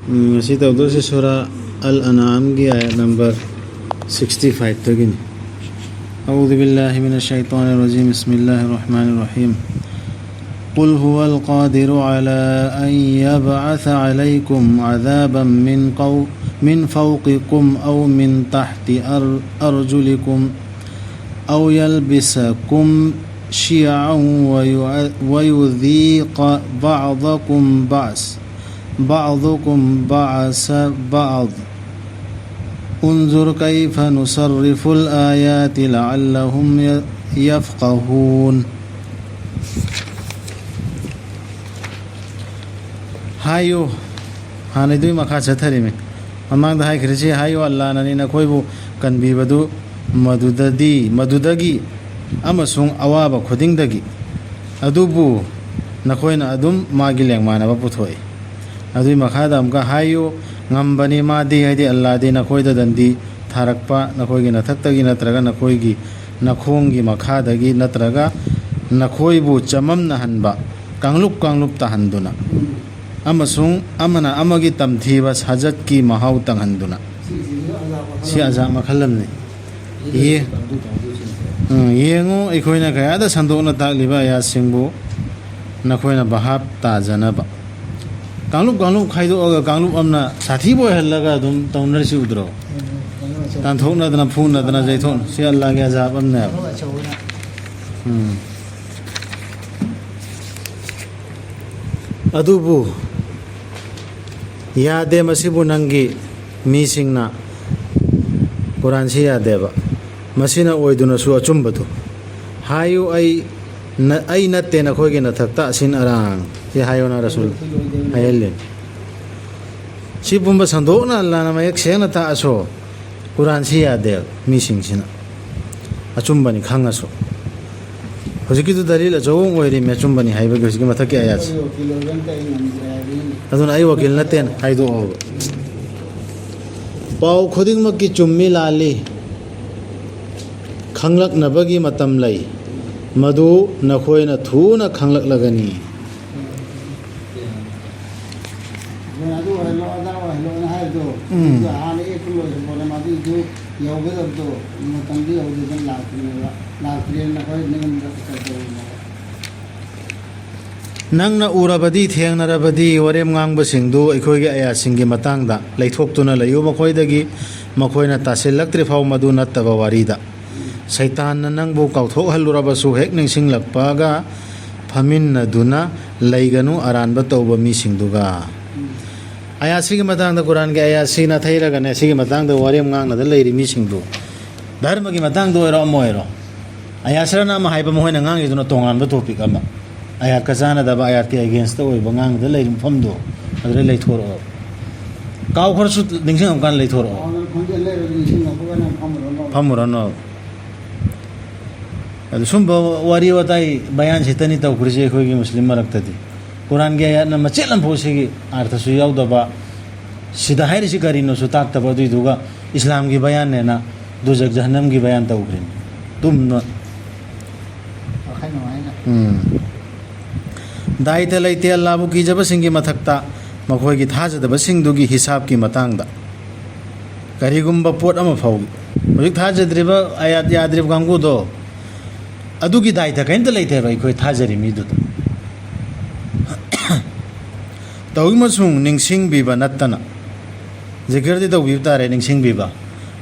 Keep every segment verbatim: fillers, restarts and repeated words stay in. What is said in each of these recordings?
ꯎꯝ, ꯉꯁꯤ ꯇꯧꯗꯣꯏꯁꯦ ꯁꯨꯔꯥ ꯑꯜ ꯑꯅꯥꯝꯒꯤ ꯑꯥꯌꯠ ꯅꯝꯕꯔ ꯁꯤꯛꯁꯇꯤ ꯐꯥꯏꯚꯇꯒꯤꯅꯤ꯫ أعوذ بالله من الشيطان الرجيم. بسم الله الرحمن الرحيم. قل هو القادر على أن يبعث عليكم عذابا من قو-، من فوقكم أو من تحت أر-، أرجلكم أو يلبسكم شيعا ويع-، ويذيق بعضكم بأس، بعضكم بأس بعض. انظر كيف نصرف الآيات لعلهم ي-، يفقهون. ꯍꯥꯏꯌꯨ, ꯍꯥꯟꯅꯩꯗꯨꯒꯤ ꯃꯈꯥ ꯆꯠꯊꯔꯤꯃꯤ꯫ ꯃꯃꯥꯡꯗ ꯍꯥꯏꯈ꯭ꯔꯤꯁꯤ, "ꯍꯥꯏꯌꯨ, ꯑꯜꯂꯥꯅꯅꯤ ꯅꯈꯣꯏꯕꯨ ꯀꯟꯕꯤꯕꯗꯨ ꯃꯗꯨꯗꯗꯤ, ꯃꯗꯨꯗꯒꯤ ꯑꯃꯁꯨꯡ ꯑꯋꯥꯕ ꯈꯨꯗꯤꯡꯗꯒꯤ꯫ ꯑꯗꯨꯕꯨ ꯅꯈꯣꯏꯅ ꯑꯗꯨꯝ ꯃꯥꯒꯤ ꯂꯦꯡꯃꯥꯟꯅꯕ ꯄꯨꯊꯣꯛꯏ꯫" ꯑꯗꯨꯒꯤ ꯃꯈꯥꯗ ꯑꯃꯨꯛꯀ ꯍꯥꯏꯌꯨ, "ꯉꯝꯕꯅꯤ ꯃꯥꯗꯤ", ꯍꯥꯏꯗꯤ ꯑꯜꯂꯥꯗꯤ, "ꯅꯈꯣꯏꯗ ꯗꯟꯗꯤ ꯊꯥꯔꯛꯄ, ꯅꯈꯣꯏꯒꯤ ꯅꯊꯛꯇꯒꯤ ꯅꯠꯇ꯭ꯔꯒ ꯅꯈꯣꯏꯒꯤ ꯅꯈꯣꯡꯒꯤ ꯃꯈꯥꯗꯒꯤ ꯅꯠꯇ꯭ꯔꯒ ꯅꯈꯣꯏꯕꯨ ꯆꯃꯝꯅꯍꯟꯕ, ꯀꯥꯡꯂꯨꯞ ꯀꯥꯡꯂꯨꯞ ꯇꯥꯍꯟꯗꯨꯅ, ꯑꯃꯁꯨꯡ ꯑꯃꯅ ꯑꯃꯒꯤ ꯇꯝꯊꯤꯕ ꯁꯥꯖꯠꯀꯤ ꯃꯍꯥꯎ ꯇꯪꯍꯟꯗꯨꯅ꯫" ꯁꯤ ꯑꯖꯥꯕ ꯃꯈꯜ ꯑꯃꯅꯤ꯫ ꯌꯦ-, ꯎꯝ, ꯌꯦꯡꯉꯨ, ꯑꯩꯈꯣꯏꯅ ꯀꯌꯥꯗ ꯁꯟꯗꯣꯛꯅ ꯇꯥꯛꯂꯤꯕ ꯑꯌꯥꯠꯁꯤꯡꯕꯨ ꯅꯈꯣꯏꯅ ꯚꯥꯞ ꯇꯥꯖꯅꯕ꯫ ꯀꯥꯡꯂꯨꯞ ꯀꯥꯡꯂꯨꯞ ꯈꯥꯏꯗꯣꯛꯑꯒ ꯀꯥꯡꯂꯨꯞ ꯑꯃꯅ ꯁꯥꯊꯤꯕ ꯑꯣꯏꯍꯜꯂꯒ ꯑꯗꯨꯝ ꯇꯧꯅꯔꯤꯁꯤ ꯎꯗ꯭ꯔꯣ? ꯇꯥꯟꯊꯣꯛꯅꯗꯅ, ꯐꯨꯅꯗꯅ, ꯆꯩꯊꯣꯛ-, ꯁꯤ ꯑꯜꯂꯥꯒꯤ ꯑꯖꯥꯕ ꯑꯃꯅꯦꯕ꯫ ꯎꯝ꯫ ꯑꯗꯨꯕꯨ ꯌꯥꯗꯦ, ꯃꯁꯤꯕꯨ ꯅꯪꯒꯤ ꯃꯤꯁꯤꯡꯅ, ꯀꯨꯔꯥꯟꯁꯤ ꯌꯥꯗꯦꯕ꯫ ꯃꯁꯤꯅ ꯑꯣꯏꯗꯨꯅꯁꯨ ꯑꯆꯨꯝꯕꯗꯨ꯫ ꯍꯥꯏꯌꯨ, "ꯑꯩ ꯅ-, ꯑꯩ ꯅꯠꯇꯦ ꯅꯈꯣꯏꯒꯤ ꯅꯊꯛꯇ ꯑꯁꯤꯟ ꯑꯔꯥꯡ"꯫ ꯁꯤ ꯍꯥꯏꯌꯣꯅ ꯔꯁꯨꯜ ꯍꯥꯏꯍꯜꯂꯤ꯫ ꯁꯤ ꯄꯨꯝꯕ ꯁꯟꯗꯣꯛꯅ ꯑꯜꯂꯥꯅ ꯃꯌꯦꯛ ꯁꯦꯡꯅ ꯇꯥꯛꯑꯁꯨ, ꯀꯨꯔꯥꯟꯁꯤ ꯌꯥꯗꯦ ꯃꯤꯁꯤꯡꯁꯤꯅ꯫ ꯑꯆꯨꯝꯕꯅꯤ ꯈꯪꯉꯁꯨ꯫ ꯍꯧꯖꯤꯛꯀꯤꯗꯨ ꯗꯂꯤꯜ ꯑꯆꯧꯕ ꯑꯃ ꯑꯣꯏꯔꯤꯃꯤ, ꯑꯆꯨꯝꯕꯅꯤ ꯍꯥꯏꯕꯒꯤ ꯍꯧꯖꯤꯛꯀꯤ ꯃꯊꯛꯀꯤ ꯑꯥꯌꯥꯠꯁꯦ꯫ ꯑꯗꯨꯅ "ꯑꯩ ꯋꯀꯤꯜ ꯅꯠꯇꯦꯅ" ꯍꯥꯏꯗꯣꯛꯑꯣꯕ꯫ ꯄꯥꯎ ꯈꯨꯗꯤꯡꯃꯛꯀꯤ ꯆꯨꯝꯃꯤ ꯂꯥꯜꯂꯤ ꯈꯪꯂꯛꯅꯕꯒꯤ ꯃꯇꯝ ꯂꯩ, ꯃꯗꯨ ꯅꯈꯣꯏꯅ ꯊꯨꯅ ꯈꯪꯂꯛꯂꯒꯅꯤ꯫ ꯑꯗꯨ ꯑꯣꯏꯍꯜꯂꯣ, ꯑꯗꯥ ꯑꯣꯏꯍꯜꯂꯣꯅ ꯍꯥꯏꯕꯗꯣ, ꯎꯝ꯫ ꯑꯗꯨ ꯍꯥꯟꯅ ꯑꯦꯞꯇꯨ ꯂꯣꯏꯈ꯭ꯔ ꯄꯣꯠꯅꯦ, ꯃꯗꯨꯏꯗꯨ ꯌꯧꯒꯗꯕꯗꯣ ꯃꯇꯝꯗꯨ ꯌꯧꯗꯗꯅ ꯂꯥꯛꯇ꯭ꯔꯤꯅꯦꯕ꯫ ꯂꯥꯛꯇ꯭ꯔꯦꯅ ꯑꯩꯈꯣꯏ ꯅꯉꯣꯟꯗ ꯀꯩꯗꯧꯔꯤꯅꯣꯕ? ꯅꯪꯅ ꯎꯔꯕꯗꯤ, ꯊꯦꯡꯅꯔꯕꯗꯤ, ꯋꯥꯔꯦꯝ ꯉꯥꯡꯕꯁꯤꯡꯗꯨ ꯑꯩꯈꯣꯏꯒꯤ ꯑꯌꯥꯠꯁꯤꯡꯒꯤ ꯃꯇꯥꯡꯗ ꯂꯩꯊꯣꯛꯇꯨꯅ ꯂꯩꯌꯨ ꯃꯈꯣꯏꯗꯒꯤ, ꯃꯈꯣꯏꯅ ꯇꯥꯁꯤꯜꯂꯛꯇ꯭ꯔꯤ ꯐꯥꯎ ꯃꯗꯨ ꯅꯠꯇꯕ ꯋꯥꯔꯤꯗ꯫ ꯁꯩꯇꯥꯟꯅ ꯅꯪꯕꯨ ꯀꯥꯎꯊꯣꯛꯍꯜꯂꯨꯔꯕꯁꯨ ꯍꯦꯛ ꯅꯤꯡꯁꯤꯡꯂꯛꯄꯒ ꯐꯝꯃꯤꯟꯅꯗꯨꯅ ꯂꯩꯒꯅꯨ ꯑꯔꯥꯟꯕ ꯇꯧꯕ ꯃꯤꯁꯤꯡꯗꯨꯒ꯫ ꯑꯌꯥꯠꯁꯤꯒꯤ ꯃꯇꯥꯡꯗ, ꯀꯨꯔꯥꯟꯒꯤ ꯑꯌꯥꯠꯁꯤ ꯅꯥꯊꯩꯔꯒꯅꯦ, ꯁꯤꯒꯤ ꯃꯇꯥꯡꯗ ꯋꯥꯔꯦꯝ ꯉꯥꯡꯅꯗ ꯂꯩꯔꯤ ꯃꯤꯁꯤꯡꯗꯨ, ꯙꯔꯃꯒꯤ ꯃꯇꯥꯡꯗ ꯑꯣꯏꯔꯣ ꯑꯃ ꯑꯣꯏꯔꯣ, ꯑꯌꯥꯠꯁꯤꯔꯅ ꯑꯃ ꯍꯥꯏꯕ ꯃꯈꯣꯏꯅ ꯉꯥꯡꯉꯤꯗꯨꯅ ꯇꯣꯉꯥꯟꯕ ꯇꯣꯄꯤꯛ ꯑꯃ, ꯑꯌꯥꯠꯀ ꯆꯥꯟꯅꯗꯕ, ꯑꯌꯥꯠꯀꯤ ꯑꯦꯒꯦꯟꯁꯇ ꯑꯣꯏꯕ ꯉꯥꯡꯅꯗ ꯂꯩꯔꯤ ꯃꯐꯝꯗꯣ ꯑꯗꯨꯗ ꯂꯩꯊꯣꯔꯛꯑꯣ꯫ ꯀꯥꯎꯈ꯭ꯔꯁꯨ ꯅꯤꯡꯁꯤꯡꯉꯛꯀꯥꯟꯗ ꯂꯩꯊꯣꯔꯛꯑꯣ꯫ ꯈꯣꯟꯖꯦꯜ ꯂꯩꯔꯒ ꯅꯤꯡꯁꯤꯡꯉꯛꯄꯒ ꯅꯪ ꯐꯝꯃꯨꯔꯅꯣ꯫ ꯐꯝꯃꯨꯔꯅꯣ꯫ ꯑꯗꯨ ꯁꯨꯝꯕ ꯋꯥꯔꯤ ꯋꯥꯇꯥꯏ ꯕꯌꯥꯟ ꯁꯤꯇꯅꯤ ꯇꯧꯈ꯭ꯔꯤꯁꯦ ꯑꯩꯈꯣꯏꯒꯤ ꯃꯨꯁꯂꯤꯝ ꯃꯔꯛꯇꯗꯤ꯫ ꯀꯨꯔꯥꯟꯒꯤ ꯑꯥꯌꯠꯅ ꯃꯆꯦꯠ ꯑꯃꯐꯥꯎ ꯁꯤꯒꯤ ꯑꯥꯔꯊꯁꯨ ꯌꯥꯎꯗꯕ, ꯁꯤꯗ ꯍꯥꯏꯔꯤꯁꯤ ꯀꯔꯤꯅꯣꯁꯨ ꯇꯥꯛꯇꯕ, ꯑꯗꯨꯏꯗꯨꯒ ꯏꯁꯂꯥꯝꯒꯤ ꯕꯌꯥꯟꯅꯦꯅ ꯗꯨꯖꯛ ꯖꯍꯟꯅꯝꯒꯤ ꯕꯌꯥꯟ ꯇꯧꯈ꯭ꯔꯤꯅꯤ꯫ ꯇꯨꯝꯅ꯫ ꯋꯥꯈꯜ ꯅꯨꯡꯉꯥꯏꯅ꯫ ꯎꯝ꯫ ꯗꯥꯏꯇ ꯂꯩꯇꯦ ꯑꯜꯂꯥꯕꯨ ꯀꯤꯖꯕꯁꯤꯡꯒꯤ ꯃꯊꯛꯇ ꯃꯈꯣꯏꯒꯤ ꯊꯥꯖꯗꯕꯁꯤꯡꯗꯨꯒꯤ ꯍꯤꯁꯥꯕꯀꯤ ꯃꯇꯥꯡꯗ꯫ ꯀꯔꯤꯒꯨꯝꯕ ꯄꯣꯠ ꯑꯃ ꯐꯥꯎ ꯍꯧꯖꯤꯛ ꯊꯥꯖꯗ꯭ꯔꯤꯕ, ꯑꯌꯥꯠ ꯌꯥꯗ꯭ꯔꯤꯕ ꯀꯥꯡꯕꯨꯗꯣ, ꯑꯗꯨꯒꯤ ꯗꯥꯏꯇ ꯀꯔꯤꯝꯇ ꯂꯩꯇꯦꯕ ꯑꯩꯈꯣꯏ ꯊꯥꯖꯔꯤ ꯃꯤꯗꯨꯗ꯫ ꯇꯧꯏꯃꯁꯨꯡ ꯅꯤꯡꯁꯤꯡꯕꯤꯕ ꯅꯠꯇꯅ꯫ ꯖꯤꯀꯔꯗꯤ ꯇꯧꯕꯤꯕ ꯇꯥꯔꯦ, ꯅꯤꯡꯁꯤꯡꯕꯤꯕ꯫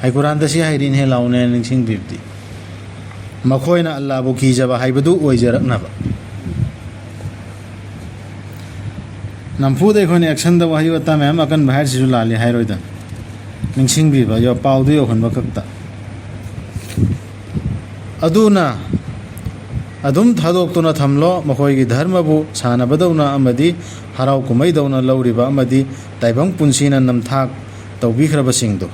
ꯍꯥꯏ ꯀꯨꯔꯥꯟꯗ ꯁꯤ ꯍꯥꯏꯔꯤꯅꯦ ꯂꯥꯎꯅꯦ ꯅꯤꯡꯁꯤꯡꯕꯤꯕꯗꯤ꯫ ꯃꯈꯣꯏꯅ ꯑꯜꯂꯥꯕꯨ ꯀꯤꯖꯕ ꯍꯥꯏꯕꯗꯨ ꯑꯣꯏꯖꯔꯛꯅꯕ꯫ ꯅꯝꯐꯨꯗ ꯑꯩꯈꯣꯏꯅ ꯑꯦꯛꯁꯟꯗ ꯋꯥꯍꯩ ꯋꯥꯇꯥ ꯃꯌꯥꯝ ꯑꯀꯟꯕ ꯍꯥꯏꯔꯤꯁꯤꯁꯨ ꯂꯥꯜꯂꯤ ꯍꯥꯏꯔꯣꯏꯗꯅ꯫ ꯅꯤꯡꯁꯤꯡꯕꯤꯕ, ꯌꯣ-, ꯄꯥꯎꯗꯨ ꯌꯧꯍꯟꯕ ꯈꯛꯇ꯫ ꯑꯗꯨꯅ ꯑꯗꯨꯝ ꯊꯥꯗꯣꯛꯇꯨꯅ ꯊꯝꯂꯣ, ꯃꯈꯣꯏꯒꯤ ꯙꯔꯃꯕꯨ ꯁꯥꯟꯅꯕꯗꯧꯅ ꯑꯃꯗꯤ ꯍꯔꯥꯎ ꯀꯨꯝꯍꯩꯗꯧꯅ ꯂꯧꯔꯤꯕ ꯑꯃꯗꯤ ꯇꯥꯏꯕꯪ ꯄꯨꯟꯁꯤꯅ ꯅꯝꯊꯥꯛ ꯇꯧꯕꯤꯈ꯭ꯔꯕꯁꯤꯡꯗꯨ꯫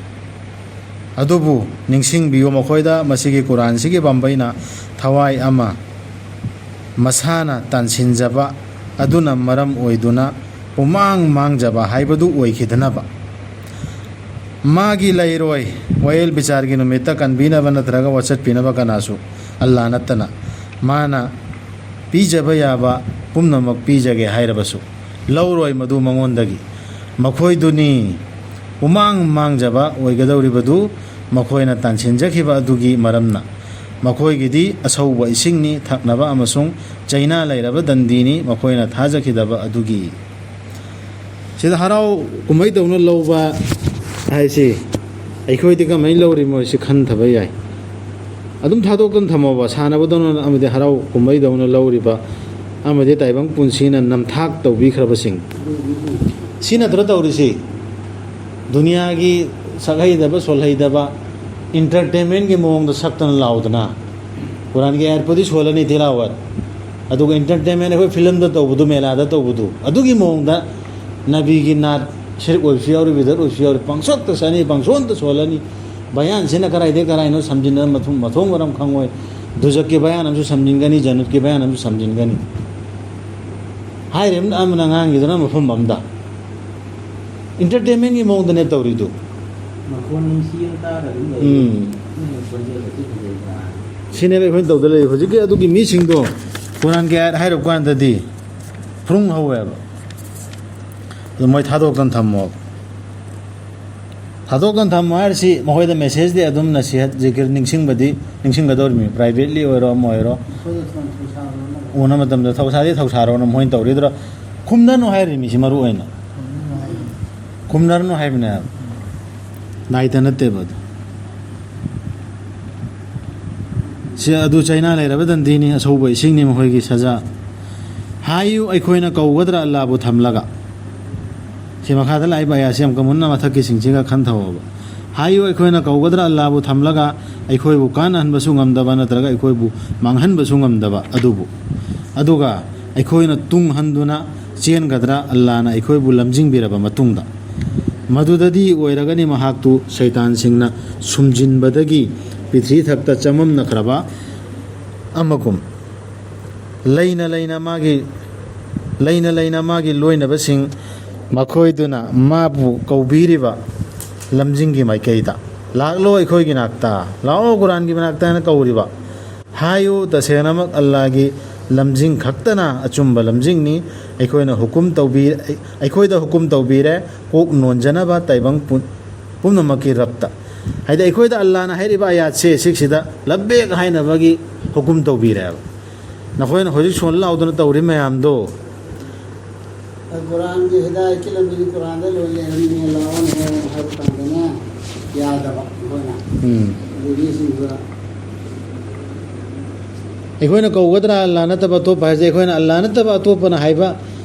ꯑꯗꯨꯕꯨ ꯅꯤꯡꯁꯤꯡꯕꯤꯌꯨ, ꯃꯈꯣꯏꯗ ꯃꯁꯤꯒꯤ ꯀꯨꯔꯥꯟꯁꯤꯒꯤ ꯄꯥꯝꯕꯩꯅ ꯊꯋꯥꯏ ꯑꯃ ꯃꯁꯥꯅ ꯇꯥꯟꯁꯤꯟꯖꯕ ꯑꯗꯨꯅ ꯃꯔꯝ ꯑꯣꯏꯗꯨꯅ ꯄꯨꯃꯥꯡ ꯃꯥꯡꯖꯕ ꯍꯥꯏꯕꯗꯨ ꯑꯣꯏꯈꯤꯗꯅꯕ꯫ ꯃꯥꯒꯤ ꯂꯩꯔꯣꯏ, ꯋꯥꯌꯦꯜ ꯕꯤꯆꯥꯔꯒꯤ ꯅꯨꯃꯤꯠꯇ ꯀꯟꯕꯤꯅꯕ ꯅꯠꯇ꯭ꯔꯒ ꯋꯥꯆꯠꯄꯤꯅꯕ ꯀꯅꯥꯁꯨ ꯑꯜꯂꯥ ꯅꯠꯇꯅ꯫ ꯃꯥꯅ ꯄꯤꯖꯕ ꯌꯥꯕ ꯄꯨꯝꯅꯃꯛ ꯄꯤꯖꯒꯦ ꯍꯥꯏꯔꯕꯁꯨ ꯂꯧꯔꯣꯏ ꯃꯗꯨ ꯃꯉꯣꯟꯗꯒꯤ꯫ ꯃꯈꯣꯏꯗꯨꯅꯤ ꯄꯨꯃꯥꯡ ꯃꯥꯡꯖꯕ ꯑꯣꯏꯒꯗꯧꯔꯤꯕꯗꯨ ꯃꯈꯣꯏꯅ ꯇꯥꯟꯁꯤꯟꯖꯈꯤꯕ ꯑꯗꯨꯒꯤ ꯃꯔꯝꯅ꯫ ꯃꯈꯣꯏꯒꯤꯗꯤ ꯑꯁꯧꯕ ꯏꯁꯤꯡꯅꯤ ꯊꯛꯅꯕ ꯑꯃꯁꯨꯡ ꯆꯩꯅꯥ ꯂꯩꯔꯕ ꯗꯟꯗꯤꯅꯤ ꯃꯈꯣꯏꯅ ꯊꯥꯖꯈꯤꯗꯕ ꯑꯗꯨꯒꯤ꯫ ꯁꯤꯗ ꯍꯔꯥꯎ ꯀꯨꯝꯍꯩꯗꯧꯅ ꯂꯧꯕ ꯍꯥꯏꯁꯤ ꯑꯩꯈꯣꯏꯗꯤ ꯀꯃꯥꯏꯅ ꯂꯧꯔꯤꯃꯣ ꯁꯤ ꯈꯟꯊꯕ ꯌꯥꯏ꯫ ꯑꯗꯨꯝ ꯊꯥꯗꯣꯛꯇꯨꯅ ꯊꯝꯃꯣꯕ, ꯁꯥꯟꯅꯕꯗꯧꯅ ꯑꯃꯗꯤ ꯍꯔꯥꯎ ꯀꯨꯝꯍꯩꯗꯧꯅ ꯂꯧꯔꯤꯕ ꯑꯃꯗꯤ ꯇꯥꯏꯕꯪ ꯄꯨꯟꯁꯤꯅ ꯅꯝꯊꯥꯛ ꯇꯧꯕꯤꯈ꯭ꯔꯕꯁꯤꯡ꯫ ꯁꯤ ꯅꯠꯇ꯭ꯔꯣ ꯇꯧꯔꯤꯁꯤ? ꯗꯨꯅꯤꯌꯥꯒꯤ ꯁꯛꯍꯩꯗꯕ ꯁꯣꯜꯍꯩꯗꯕ entertainmentꯀꯤ ꯃꯑꯣꯡꯗ ꯁꯛꯇꯅ ꯂꯥꯎꯗꯅ, ꯀꯨꯔꯥꯟꯒꯤ ꯑꯥꯌꯠꯄꯨꯗꯤ ꯁꯣꯜꯂꯅꯤ ꯇꯤꯂꯥꯋꯠ, ꯑꯗꯨꯒ entertainment ꯑꯩꯈꯣꯏ ꯐꯤꯂꯝꯗ ꯇꯧꯕꯗꯨ, ꯃꯦꯂꯥꯗ ꯇꯧꯕꯗꯨ, ꯑꯗꯨꯒꯤ ꯃꯑꯣꯡꯗ ꯅꯕꯤꯒꯤ ꯅꯥꯠ ꯁꯤꯔꯛ ꯑꯣꯏꯕꯁꯨ ꯌꯥꯎꯔꯤ, ꯕꯤꯗꯠ ꯑꯣꯏꯕꯁꯨ ꯌꯥꯎꯔꯤ, ꯄꯪꯁꯣꯠꯇ ꯁꯛꯑꯅꯤ, ꯄꯪꯁꯣꯟꯗ ꯁꯣꯜꯂꯅꯤ꯫ ꯕꯌꯥꯟꯁꯤꯅ ꯀꯔꯥꯏꯗꯩ ꯀꯔꯥꯏꯅꯣ ꯁꯝꯖꯤꯟꯅ ꯃꯊꯣꯡ ꯃꯊꯣꯡ ꯃꯔꯝ ꯈꯪꯉꯣꯏ꯫ ꯗꯨꯖꯛꯀꯤ ꯕꯌꯥꯟ ꯑꯃꯁꯨ ꯁꯝꯖꯤꯟꯒꯅꯤ, ꯖꯟꯅꯠꯀꯤ ꯕꯌꯥꯟ ꯑꯃꯁꯨ ꯁꯝꯖꯤꯟꯒꯅꯤ꯫ ꯍꯥꯏꯔꯤꯕ ꯑꯃꯅ ꯉꯥꯡꯈꯤꯗꯨꯅ ꯃꯐꯝ ꯑꯃꯗ entertainmentꯀꯤ ꯃꯑꯣꯡꯗꯅꯦ ꯇꯧꯔꯤꯗꯨ꯫ ꯃꯈꯣꯟ ꯅꯨꯡꯁꯤ ꯑꯃ ꯇꯥꯔꯒ ꯑꯗꯨꯝ ꯂꯩ꯫ ꯎꯝ꯫ ꯃꯣꯏꯅ ꯈꯣꯟꯖꯦꯜ ꯑꯁꯤ ꯐꯖꯩꯗ꯫ ꯁꯤꯅꯦꯕ ꯑꯩꯈꯣꯏꯅ ꯇꯧꯗ ꯂꯩꯔꯤꯕ ꯍꯧꯖꯤꯛꯀꯤ ꯑꯗꯨꯒꯤ ꯃꯤꯁꯤꯡꯗꯣ꯫ ꯀꯨꯔꯥꯟꯒꯤ ꯑꯥꯌꯠ ꯍꯥꯏꯔꯨꯕ ꯀꯥꯟꯗꯗꯤ ꯐ꯭ꯔꯨꯡ ꯍꯧꯋꯦꯕ꯫ ꯑꯗꯨ ꯃꯣꯏ ꯊꯥꯗꯣꯛꯇꯅ ꯊꯝꯃꯣꯕ꯫ ꯊꯥꯗꯣꯛꯇꯅ ꯊꯝꯃꯣ ꯍꯥꯏꯔꯤꯁꯤ ꯃꯈꯣꯏꯗ messageꯗꯤ ꯑꯗꯨꯝ ꯅꯁꯤꯍꯠ ꯖꯤꯀꯤꯔ ꯅꯤꯡꯁꯤꯡꯕꯗꯤ ꯅꯤꯡꯁꯤꯡꯒꯗꯧꯔꯤꯕꯅꯤ꯫ Privately ꯑꯣꯏꯔꯣ ꯑꯃ ꯑꯣꯏꯔꯣ꯫ ꯎꯅ ꯃꯇꯝꯗ ꯊꯧꯁꯥꯗꯤ ꯊꯧꯁꯥꯔꯣꯅ ꯃꯣꯏꯅ ꯇꯧꯔꯤꯗ꯭ꯔꯣ? ꯈꯨꯝꯅꯅꯨ ꯍꯥꯏꯔꯤꯃꯤ ꯁꯤ ꯃꯔꯨ ꯑꯣꯏꯅ꯫ ꯈꯨꯝꯅꯔꯅꯨ ꯍꯥꯏꯕꯅꯦ ꯍꯥꯏꯕ꯫ ꯗꯥꯏꯇ ꯅꯠꯇꯦꯕ ꯑꯗꯨ꯫ ꯁꯤ ꯑꯗꯨ ꯆꯩꯅꯥ ꯂꯩꯔꯕ ꯗꯟꯗꯤꯅꯤ, ꯑꯁꯧꯕ ꯏꯁꯤꯡꯅꯤ ꯃꯈꯣꯏꯒꯤ ꯁꯖꯥ꯫ ꯍꯥꯏꯌꯨ, ꯑꯩꯈꯣꯏꯅ ꯀꯧꯒꯗ꯭ꯔꯥ ꯑꯜꯂꯥꯕꯨ ꯊꯝꯂꯒ? ꯁꯤ ꯃꯈꯥꯗ ꯂꯥꯛꯏꯕ ꯑꯌꯥꯁꯤ ꯌꯥꯝ ꯀꯃꯨꯟꯅ ꯃꯊꯛꯀꯤꯁꯤꯡꯁꯤꯒ ꯈꯟꯊꯧꯕ꯫ ꯍꯥꯏꯌꯨ, ꯑꯩꯈꯣꯏꯅ ꯀꯧꯒꯗ꯭ꯔꯥ ꯑꯜꯂꯥꯕꯨ ꯊꯝꯂꯒ ꯑꯩꯈꯣꯏꯕꯨ ꯀꯥꯟꯅꯍꯟꯕꯁꯨ ꯉꯝꯗꯕ ꯅꯠꯇ꯭ꯔꯒ ꯑꯩꯈꯣꯏꯕꯨ ꯃꯥꯡꯍꯟꯕꯁꯨ ꯉꯝꯗꯕ ꯑꯗꯨꯕꯨ? ꯑꯗꯨꯒ ꯑꯩꯈꯣꯏꯅ ꯇꯨꯡ ꯍꯟꯗꯨꯅ ꯆꯦꯟꯒꯗ꯭ꯔꯥ ꯑꯜꯂꯥꯅ ꯑꯩꯈꯣꯏꯕꯨ ꯂꯝꯖꯤꯡꯕꯤꯔꯕ ꯃꯇꯨꯡꯗ? ꯃꯗꯨꯗꯗꯤ ꯑꯣꯏꯔꯒꯅꯤ ꯃꯍꯥꯛꯇꯨ ꯁꯩꯇꯥꯟꯁꯤꯡꯅ ꯁꯨꯝꯖꯤꯟꯕꯗꯒꯤ ꯄꯤꯊ꯭ꯔꯤ ꯊꯛꯇ ꯆꯃꯝꯅꯈ꯭ꯔꯕ ꯑꯃꯒꯨꯝ꯫ ꯂꯩꯅ ꯂꯩꯅ ꯃꯥꯒꯤ, ꯂꯩꯅ ꯂꯩꯅ ꯃꯥꯒꯤ ꯂꯣꯏꯅꯕꯁꯤꯡ ꯃꯈꯣꯏꯗꯨꯅ ꯃꯥꯕꯨ ꯀꯧꯕꯤꯔꯤꯕ ꯂꯝꯖꯤꯡꯒꯤ ꯃꯥꯏꯀꯩꯗ, "ꯂꯥꯛꯂꯣ ꯑꯩꯈꯣꯏꯒꯤ ꯅꯥꯛꯇ, ꯂꯥꯛꯑꯣ ꯀꯨꯔꯥꯟꯒꯤ ꯃꯅꯥꯛꯇ" ꯍꯥꯏꯅ ꯀꯧꯔꯤꯕ꯫ ꯍꯥꯏꯌꯨ, ꯇꯁꯦꯡꯅꯃꯛ ꯑꯜꯂꯥꯒꯤ ꯂꯝꯖꯤꯡ ꯈꯛꯇꯅ ꯑꯆꯨꯝꯕ ꯂꯝꯖꯤꯡꯅꯤ꯫ ꯑꯩꯈꯣꯏꯅ ꯍꯨꯀꯨꯝ ꯇꯧꯕꯤ-, ꯑꯩꯈꯣꯏꯗ ꯍꯨꯀꯨꯝ ꯇꯧꯕꯤꯔꯦ, ꯀꯣꯛ ꯅꯣꯟꯖꯅꯕ ꯇꯥꯏꯕꯪ ꯄꯨ-, ꯄꯨꯝꯅꯃꯛꯀꯤ ꯔꯕꯇ꯫ ꯍꯥꯏꯗꯤ ꯑꯩꯈꯣꯏꯗ ꯑꯜꯂꯥꯅ ꯍꯥꯏꯔꯤꯕ ꯑꯌꯥꯠꯁꯦ ꯁꯤꯁꯤꯗ ꯂꯕꯦꯛ ꯍꯥꯏꯅꯕꯒꯤ ꯍꯨꯀꯨꯝ ꯇꯧꯕꯤꯔꯦꯕ꯫ ꯅꯈꯣꯏꯅ ꯍꯧꯖꯤꯛ ꯁꯣꯟ ꯂꯥꯎꯗꯅ ꯇꯧꯔꯤ ꯃꯌꯥꯝꯗꯣ꯫ ꯀꯨꯔꯥꯟꯒꯤ ꯍꯤꯗꯥꯌꯠꯀꯤ ꯂꯝꯕꯤꯗꯤ ꯀꯨꯔꯥꯟꯗ ꯂꯣꯏ ꯂꯩꯔꯝꯃꯤ, ꯂꯥꯛꯑꯣꯅꯦ ꯍꯥꯏꯕ ꯀꯥꯟꯗꯅꯦ ꯌꯥꯗꯕ ꯑꯩꯈꯣꯏꯅ꯫ ꯎꯝ꯫ ꯑꯗꯨꯒꯤ ꯁꯤꯡꯗꯨꯗ ꯑꯩꯈꯣꯏꯅ ꯀꯧꯒꯗ꯭ꯔꯥ ꯑꯜꯂꯥ ꯅꯠꯇꯕ ꯑꯇꯣꯞꯄ ꯍꯥꯏꯁꯦ? ꯑꯩꯈꯣꯏꯅ ꯑꯜꯂꯥ ꯅꯠꯇꯕ ꯑꯇꯣꯞꯄꯅ ꯍꯥꯏꯕ,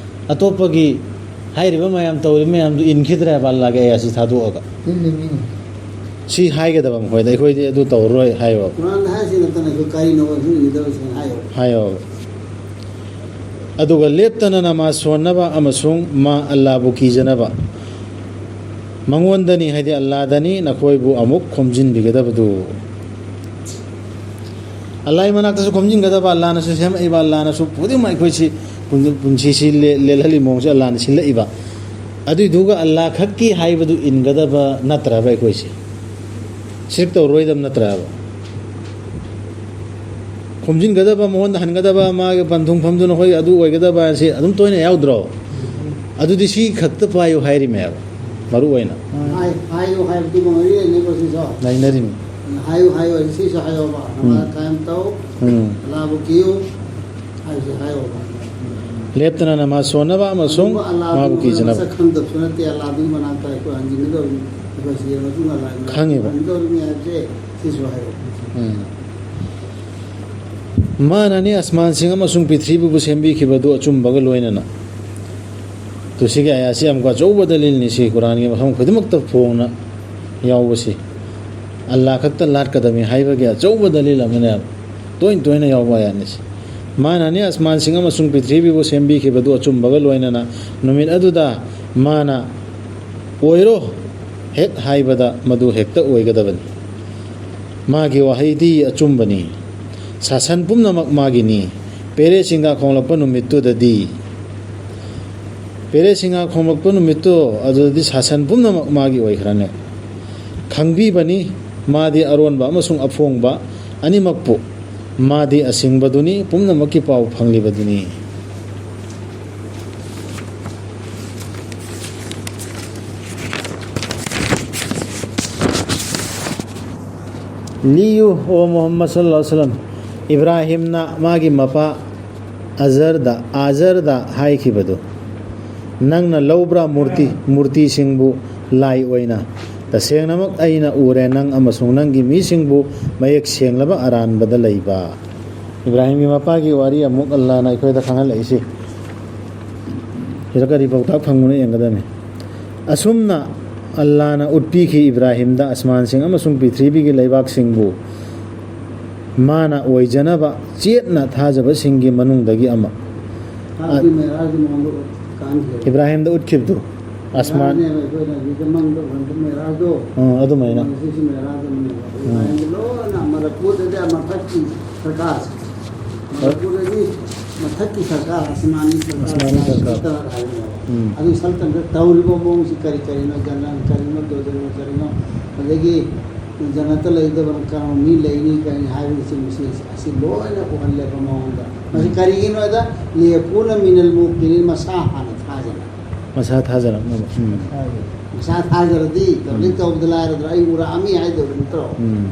ꯑꯇꯣꯞꯄꯒꯤ ꯍꯥꯏꯔꯤꯕ ꯃꯌꯥꯝ, ꯇꯧꯔꯤꯕ ꯃꯌꯥꯝꯗꯨ ꯏꯟꯈꯤꯗ꯭ꯔꯦꯕ ꯑꯜꯂꯥꯒꯤ ꯑꯌꯥꯠꯁꯤ ꯊꯥꯗꯣꯛꯑꯒ꯫ ꯏꯜꯂꯤꯃꯤ꯫ ꯁꯤ ꯍꯥꯏꯒꯗꯕ ꯃꯈꯣꯏꯗ, "ꯑꯩꯈꯣꯏꯗꯤ ꯑꯗꯨ ꯇꯧꯔꯔꯣꯏ" ꯍꯥꯏꯌꯣ꯫ ꯀꯨꯔꯥꯟꯗ ꯍꯥꯏꯁꯤ ꯅꯠꯇꯅ ꯑꯩꯈꯣꯏ ꯀꯔꯤꯅꯣ ꯑꯗꯨ ꯏꯟꯒꯗꯕꯁꯤꯡ ꯍꯥꯏꯌꯣ꯫ ꯍꯥꯏꯌꯣ꯫ ꯑꯗꯨꯒ ꯂꯦꯞꯇꯅ ꯅꯃꯥꯖ ꯁꯣꯟꯅꯕ ꯑꯃꯁꯨꯡ ꯃꯥ ꯑꯜꯂꯥꯕꯨ ꯀꯤꯖꯅꯕ꯫ ꯃꯉꯣꯟꯗꯅꯤ, ꯍꯥꯏꯗꯤ ꯑꯜꯂꯥꯗꯅꯤ, ꯅꯈꯣꯏꯕꯨ ꯑꯃꯨꯛ ꯈꯣꯝꯖꯤꯟꯕꯤꯒꯗꯕꯗꯨ꯫ ꯑꯜꯂꯥꯍꯒꯤ ꯃꯅꯥꯛꯇꯁꯨ ꯈꯣꯝꯖꯤꯟꯒꯗꯕ, ꯑꯜꯂꯥꯅꯁꯨ ꯁꯦꯝꯃꯛꯏꯕ, ꯑꯜꯂꯥꯅꯁꯨ ꯈꯨꯗꯤꯡꯃꯛ ꯑꯩꯈꯣꯏꯁꯤ ꯄꯨꯟ-, ꯄꯨꯟꯁꯤꯁꯤ ꯂꯦ-, ꯂꯦꯜꯍꯜꯂꯤ ꯃꯑꯣꯡꯁꯦ ꯑꯜꯂꯥꯅ ꯁꯤꯜꯂꯛꯏꯕ꯫ ꯑꯗꯨꯏꯗꯨꯒ ꯑꯜꯂꯥ ꯈꯛꯀꯤ ꯍꯥꯏꯕꯗꯨ ꯏꯟꯒꯗꯕ ꯅꯠꯇ꯭ꯔꯕ ꯑꯩꯈꯣꯏꯁꯦ? ꯁꯤꯔꯛ ꯇꯧꯔꯣꯏꯗꯕ ꯅꯠꯇ꯭ꯔꯕ? ꯈꯣꯝꯖꯤꯟꯒꯗꯕ, ꯃꯉꯣꯟꯗ ꯍꯟꯒꯗꯕ, ꯃꯥꯒꯤ ꯄꯟꯊꯨꯡꯐꯝꯗꯨ ꯅꯈꯣꯏ ꯑꯗꯨ ꯑꯣꯏꯒꯗꯕ ꯍꯥꯏꯁꯤ ꯑꯗꯨꯝ ꯇꯣꯏꯅ ꯌꯥꯎꯗ꯭ꯔꯣ? ꯑꯗꯨꯗꯤ ꯁꯤ ꯈꯛꯇ ꯄꯥꯏꯌꯨ ꯍꯥꯏꯔꯤꯃꯦꯕ, ꯃꯔꯨ ꯑꯣꯏꯅ꯫ ꯍꯥꯏ-, ꯍꯥꯏꯌꯨ ꯍꯥꯏꯕꯗꯨꯒ ꯃꯔꯤ ꯂꯩꯅꯩꯀꯣ ꯁꯤꯁꯨ? ꯂꯩꯅꯔꯤꯃꯤ꯫ ꯍꯥꯏꯌꯨ ꯍꯥꯏꯌꯨ ꯍꯥꯏꯁꯤ ꯁꯤꯁꯨ ꯍꯥꯏꯌꯣꯕ꯫ ꯎꯝ꯫ ꯅꯃꯥꯖ ꯀꯥꯏꯝ ꯇꯧ, ꯎꯝ꯫ ꯑꯜꯂꯥꯕꯨ ꯀꯤꯌꯨ ꯍꯥꯏꯕꯁꯤ ꯍꯥꯏꯌꯣꯕ꯫ ꯂꯦꯞꯇꯅ ꯅꯃꯥꯖ ꯁꯣꯟꯅꯕ ꯑꯃꯁꯨꯡ ꯑꯗꯨꯒ ꯑꯜꯂꯥꯗꯨ ꯃꯥꯕꯨ ꯑꯩꯈꯣꯏꯅ ꯀꯤꯖꯅꯕ꯫ ꯃꯁꯛ ꯈꯪꯗꯕꯁꯨ ꯅꯠꯇꯦ, ꯑꯜꯂꯥꯗꯨꯒꯤ ꯃꯅꯥꯛꯇ ꯑꯩꯈꯣꯏ ꯍꯟꯖꯤꯟꯒꯗꯧꯔꯤꯅꯤ, ꯑꯩꯈꯣꯏ ꯁꯤꯔ ꯃꯇꯨꯡ ꯑꯜꯂꯥꯒꯤ ꯃꯅꯥꯛꯇ ꯈꯪꯉꯦꯕ꯫ ꯍꯟꯒꯗꯧꯔꯤꯅꯤ ꯍꯥꯏꯕꯁꯦ ꯁꯤꯁꯨ ꯍꯥꯏꯌꯣ꯫ ꯎꯝ꯫ ꯃꯥꯅꯅꯤ ꯑꯁꯃꯥꯟꯁꯤꯡ ꯑꯃꯁꯨꯡ ꯄ꯭ꯔꯤꯊꯤꯕꯤꯕꯨ ꯁꯦꯝꯕꯤꯈꯤꯕꯗꯨ ꯑꯆꯨꯝꯕꯒ ꯂꯣꯏꯅꯅ꯫ ꯇꯨ ꯁꯤꯒꯤ ꯑꯌꯥꯠꯁꯤ ꯌꯥꯝ ꯑꯆꯧꯕ ꯗꯂꯤꯜꯅꯤ, ꯁꯤ ꯀꯨꯔꯥꯟꯒꯤ ꯃꯐꯝ ꯈꯨꯗꯤꯡꯃꯛꯇ ꯐꯣꯡꯅ ꯌꯥꯎꯕꯁꯤ꯫ ꯑꯜꯂꯥ ꯈꯛꯇ ꯂꯥꯠꯀꯗꯕꯅꯤ ꯍꯥꯏꯕꯒꯤ ꯑꯆꯧꯕ ꯗꯂꯤꯜ ꯑꯃꯅꯦꯕ, ꯇꯣꯏꯅ ꯇꯣꯏꯅ ꯌꯥꯎꯕ ꯑꯌꯥꯠꯅꯤ ꯁꯤ꯫ ꯃꯥꯅꯅꯤ ꯑꯁꯃꯥꯟꯁꯤꯡ ꯑꯃꯁꯨꯡ ꯄ꯭ꯔꯤꯊꯤꯕꯤꯕꯨ ꯁꯦꯝꯕꯤꯈꯤꯕꯗꯨ ꯑꯆꯨꯝꯕꯒ ꯂꯣꯏꯅꯅ꯫ ꯅꯨꯃꯤꯠ ꯑꯗꯨꯗ ꯃꯥꯅ "ꯑꯣꯏꯔꯣ" ꯍꯦꯛ ꯍꯥꯏꯕꯗ ꯃꯗꯨ ꯍꯦꯛꯇ ꯑꯣꯏꯒꯗꯕꯅꯤ꯫ ꯃꯥꯒꯤ ꯋꯥꯍꯩꯗꯤ ꯑꯆꯨꯝꯕꯅꯤ꯫ ꯁꯥꯁꯟ ꯄꯨꯝꯅꯃꯛ ꯃꯥꯒꯤꯅꯤ꯫ ꯄꯦꯔꯦꯁꯤꯡꯒ ꯈꯣꯡꯂꯛꯄ ꯅꯨꯃꯤꯠꯇꯨꯗꯗꯤ, ꯄꯦꯔꯦꯁꯤꯡꯒ ꯈꯣꯡꯂꯛꯄ ꯅꯨꯃꯤꯠꯇꯨ ꯑꯗꯨꯗꯗꯤ ꯁꯥꯁꯟ ꯄꯨꯝꯅꯃꯛ ꯃꯥꯒꯤ ꯑꯣꯏꯈ꯭ꯔꯅꯤ꯫ ꯈꯪꯕꯤꯕꯅꯤ ꯃꯥꯗꯤ ꯑꯔꯣꯟꯕ ꯑꯃꯁꯨꯡ ꯑꯐꯣꯡꯕ ꯑꯅꯤꯃꯛꯄꯨ꯫ ꯃꯥꯗꯤ ꯑꯁꯤꯡꯕꯗꯨꯅꯤ, ꯄꯨꯝꯅꯃꯛꯀꯤ ꯄꯥꯎ ꯐꯪꯂꯤꯕꯗꯨꯅꯤ꯫ ꯂꯤꯌꯨ, ꯑꯣ ꯃꯨꯍꯝꯃꯗ ꯁꯜꯂꯜꯂꯥꯍꯨ ꯑꯂꯩꯍꯤ ꯋꯥꯁꯜꯂꯝ, ꯏꯕ꯭ꯔꯥꯍꯤꯝꯅ ꯃꯥꯒꯤ ꯃꯄꯥ ꯑꯖꯔꯗ, ꯑꯥꯖꯔꯗ ꯍꯥꯏꯈꯤꯕꯗꯨ, "ꯅꯪꯅ ꯂꯧꯕ꯭ꯔꯥ ꯃꯨꯔꯇꯤ, ꯃꯨꯔꯇꯤꯁꯤꯡꯕꯨ ꯂꯥꯏ ꯑꯣꯏꯅ? ꯇꯁꯦꯡꯅꯃꯛ ꯑꯩꯅ ꯎꯔꯦ, ꯅꯪ ꯑꯃꯁꯨꯡ ꯅꯪꯒꯤ ꯃꯤꯁꯤꯡꯕꯨ ꯃꯌꯦꯛ ꯁꯦꯡꯂꯕ ꯑꯔꯥꯟꯕꯗ ꯂꯩꯕ"꯫ ꯏꯕ꯭ꯔꯥꯍꯤꯝꯒꯤ ꯃꯄꯥꯒꯤ ꯋꯥꯔꯤ ꯑꯃꯨꯛ ꯑꯜꯂꯥꯅ ꯑꯩꯈꯣꯏꯗ ꯈꯪꯍꯜꯂꯛꯏꯁꯤ꯫ ꯁꯤꯗ ꯀꯔꯤ ꯄꯥꯎꯇꯥꯛ ꯐꯪꯕꯅꯣ ꯌꯦꯡꯒꯗꯕꯅꯤ꯫ ꯑꯁꯨꯝꯅ ꯑꯜꯂꯥꯅ ꯎꯠꯄꯤꯈꯤ ꯏꯕ꯭ꯔꯥꯍꯤꯝꯗ ꯑꯁꯃꯥꯟꯁꯤꯡ ꯑꯃꯁꯨꯡ ꯄ꯭ꯔꯤꯊꯤꯕꯤꯒꯤ ꯂꯩꯕꯥꯛꯁꯤꯡꯕꯨ ꯃꯥꯅ ꯑꯣꯏꯖꯅꯕ ꯆꯦꯠꯅ ꯊꯥꯖꯕꯁꯤꯡꯒꯤ ꯃꯅꯨꯡꯗꯒꯤ ꯑꯃ꯫ ꯃꯥꯒꯤ ꯃꯦꯔꯥꯖꯀꯤ ꯃꯑꯣꯡꯗ ꯎꯠ-, ꯀꯥꯡꯈꯤꯕ꯫ ꯏꯕ꯭ꯔꯥꯍꯤꯝꯗ ꯎꯠꯈꯤꯕꯗꯨ꯫ ꯑꯁꯃꯥꯟ꯫ ꯃꯦꯔꯥꯖꯅꯦꯕ ꯑꯩꯈꯣꯏꯅ ꯍꯧꯖꯤꯛꯇ ꯃꯪꯗ ꯎꯍꯟꯕ ꯃꯦꯔꯥꯖꯗꯣ꯫ ꯑꯥ, ꯑꯗꯨꯃꯥꯏꯅ꯫ ꯃꯁꯤꯁꯨ ꯃꯦꯔꯥꯖ ꯑꯃꯅꯦꯕ꯫ ꯎꯝ꯫ ꯏꯕ꯭ꯔꯥꯍꯤꯝꯒꯤ ꯂꯣꯏꯅ ꯃꯂꯀꯨꯠ ꯑꯗꯩ ꯃꯊꯛꯀꯤ ꯁꯔꯀꯥꯔꯁꯦ꯫ ꯃꯂꯀꯨꯠ ꯑꯗꯤ ꯃꯊꯛꯀꯤ ꯁꯔꯀꯥꯔ, ꯑꯁꯃꯥꯅꯤ ꯁꯔꯀꯥꯔ, ꯑꯁꯃꯥꯅꯤ ꯁꯔꯀꯥꯔ꯫ ꯁꯜꯇꯅꯠ ꯍꯥꯏꯕꯅꯦꯕ꯫ ꯎꯝ꯫ ꯑꯗꯨ ꯁꯜꯇꯅꯠ ꯇꯧꯔꯤꯕ ꯃꯑꯣꯡꯁꯤ ꯀꯔꯤ ꯀꯔꯤꯅꯣ, ꯖꯅꯔꯦꯜ ꯀꯔꯤꯅꯣ, ꯗꯣꯖꯔꯅꯣ ꯀꯔꯤꯅꯣ, ꯑꯗꯒꯤ ꯖꯅꯠꯇ ꯂꯩꯒꯗꯕ ꯀꯔꯝꯕ ꯃꯤ ꯂꯩꯅꯤ, ꯀꯔꯤ ꯍꯥꯏꯕꯅꯆꯤꯡꯕꯁꯤ ꯑꯁꯤ ꯂꯣꯏꯅ ꯎꯍꯜꯂꯦꯕ ꯃꯉꯣꯟꯗ꯫ ꯃꯁꯤ ꯎꯝ꯫ ꯀꯔꯤꯒꯤꯅꯣꯗ, "ꯂꯤꯌꯀꯨꯅ ꯃꯤꯅꯜ ꯃꯨꯀꯤꯅꯤꯟ", ꯃꯁꯥ ꯍꯥꯟꯅ ꯊꯥꯖꯅ꯫ ꯃꯁꯥ ꯊꯥꯖꯔꯛꯅꯕ꯫ ꯎꯝ꯫ ꯃꯁꯥ ꯊꯥꯖꯔꯗꯤ ꯇꯕ꯭ꯂꯤꯛ ꯎꯝ꯫ ꯇꯧꯕꯗ ꯂꯥꯏꯔꯗ꯭ꯔꯥ, "ꯑꯩ ꯎꯔꯛꯑꯝꯃꯤ" ꯍꯥꯏꯗꯧꯕ ꯅꯠꯇ꯭ꯔꯣ? ꯎꯝ꯫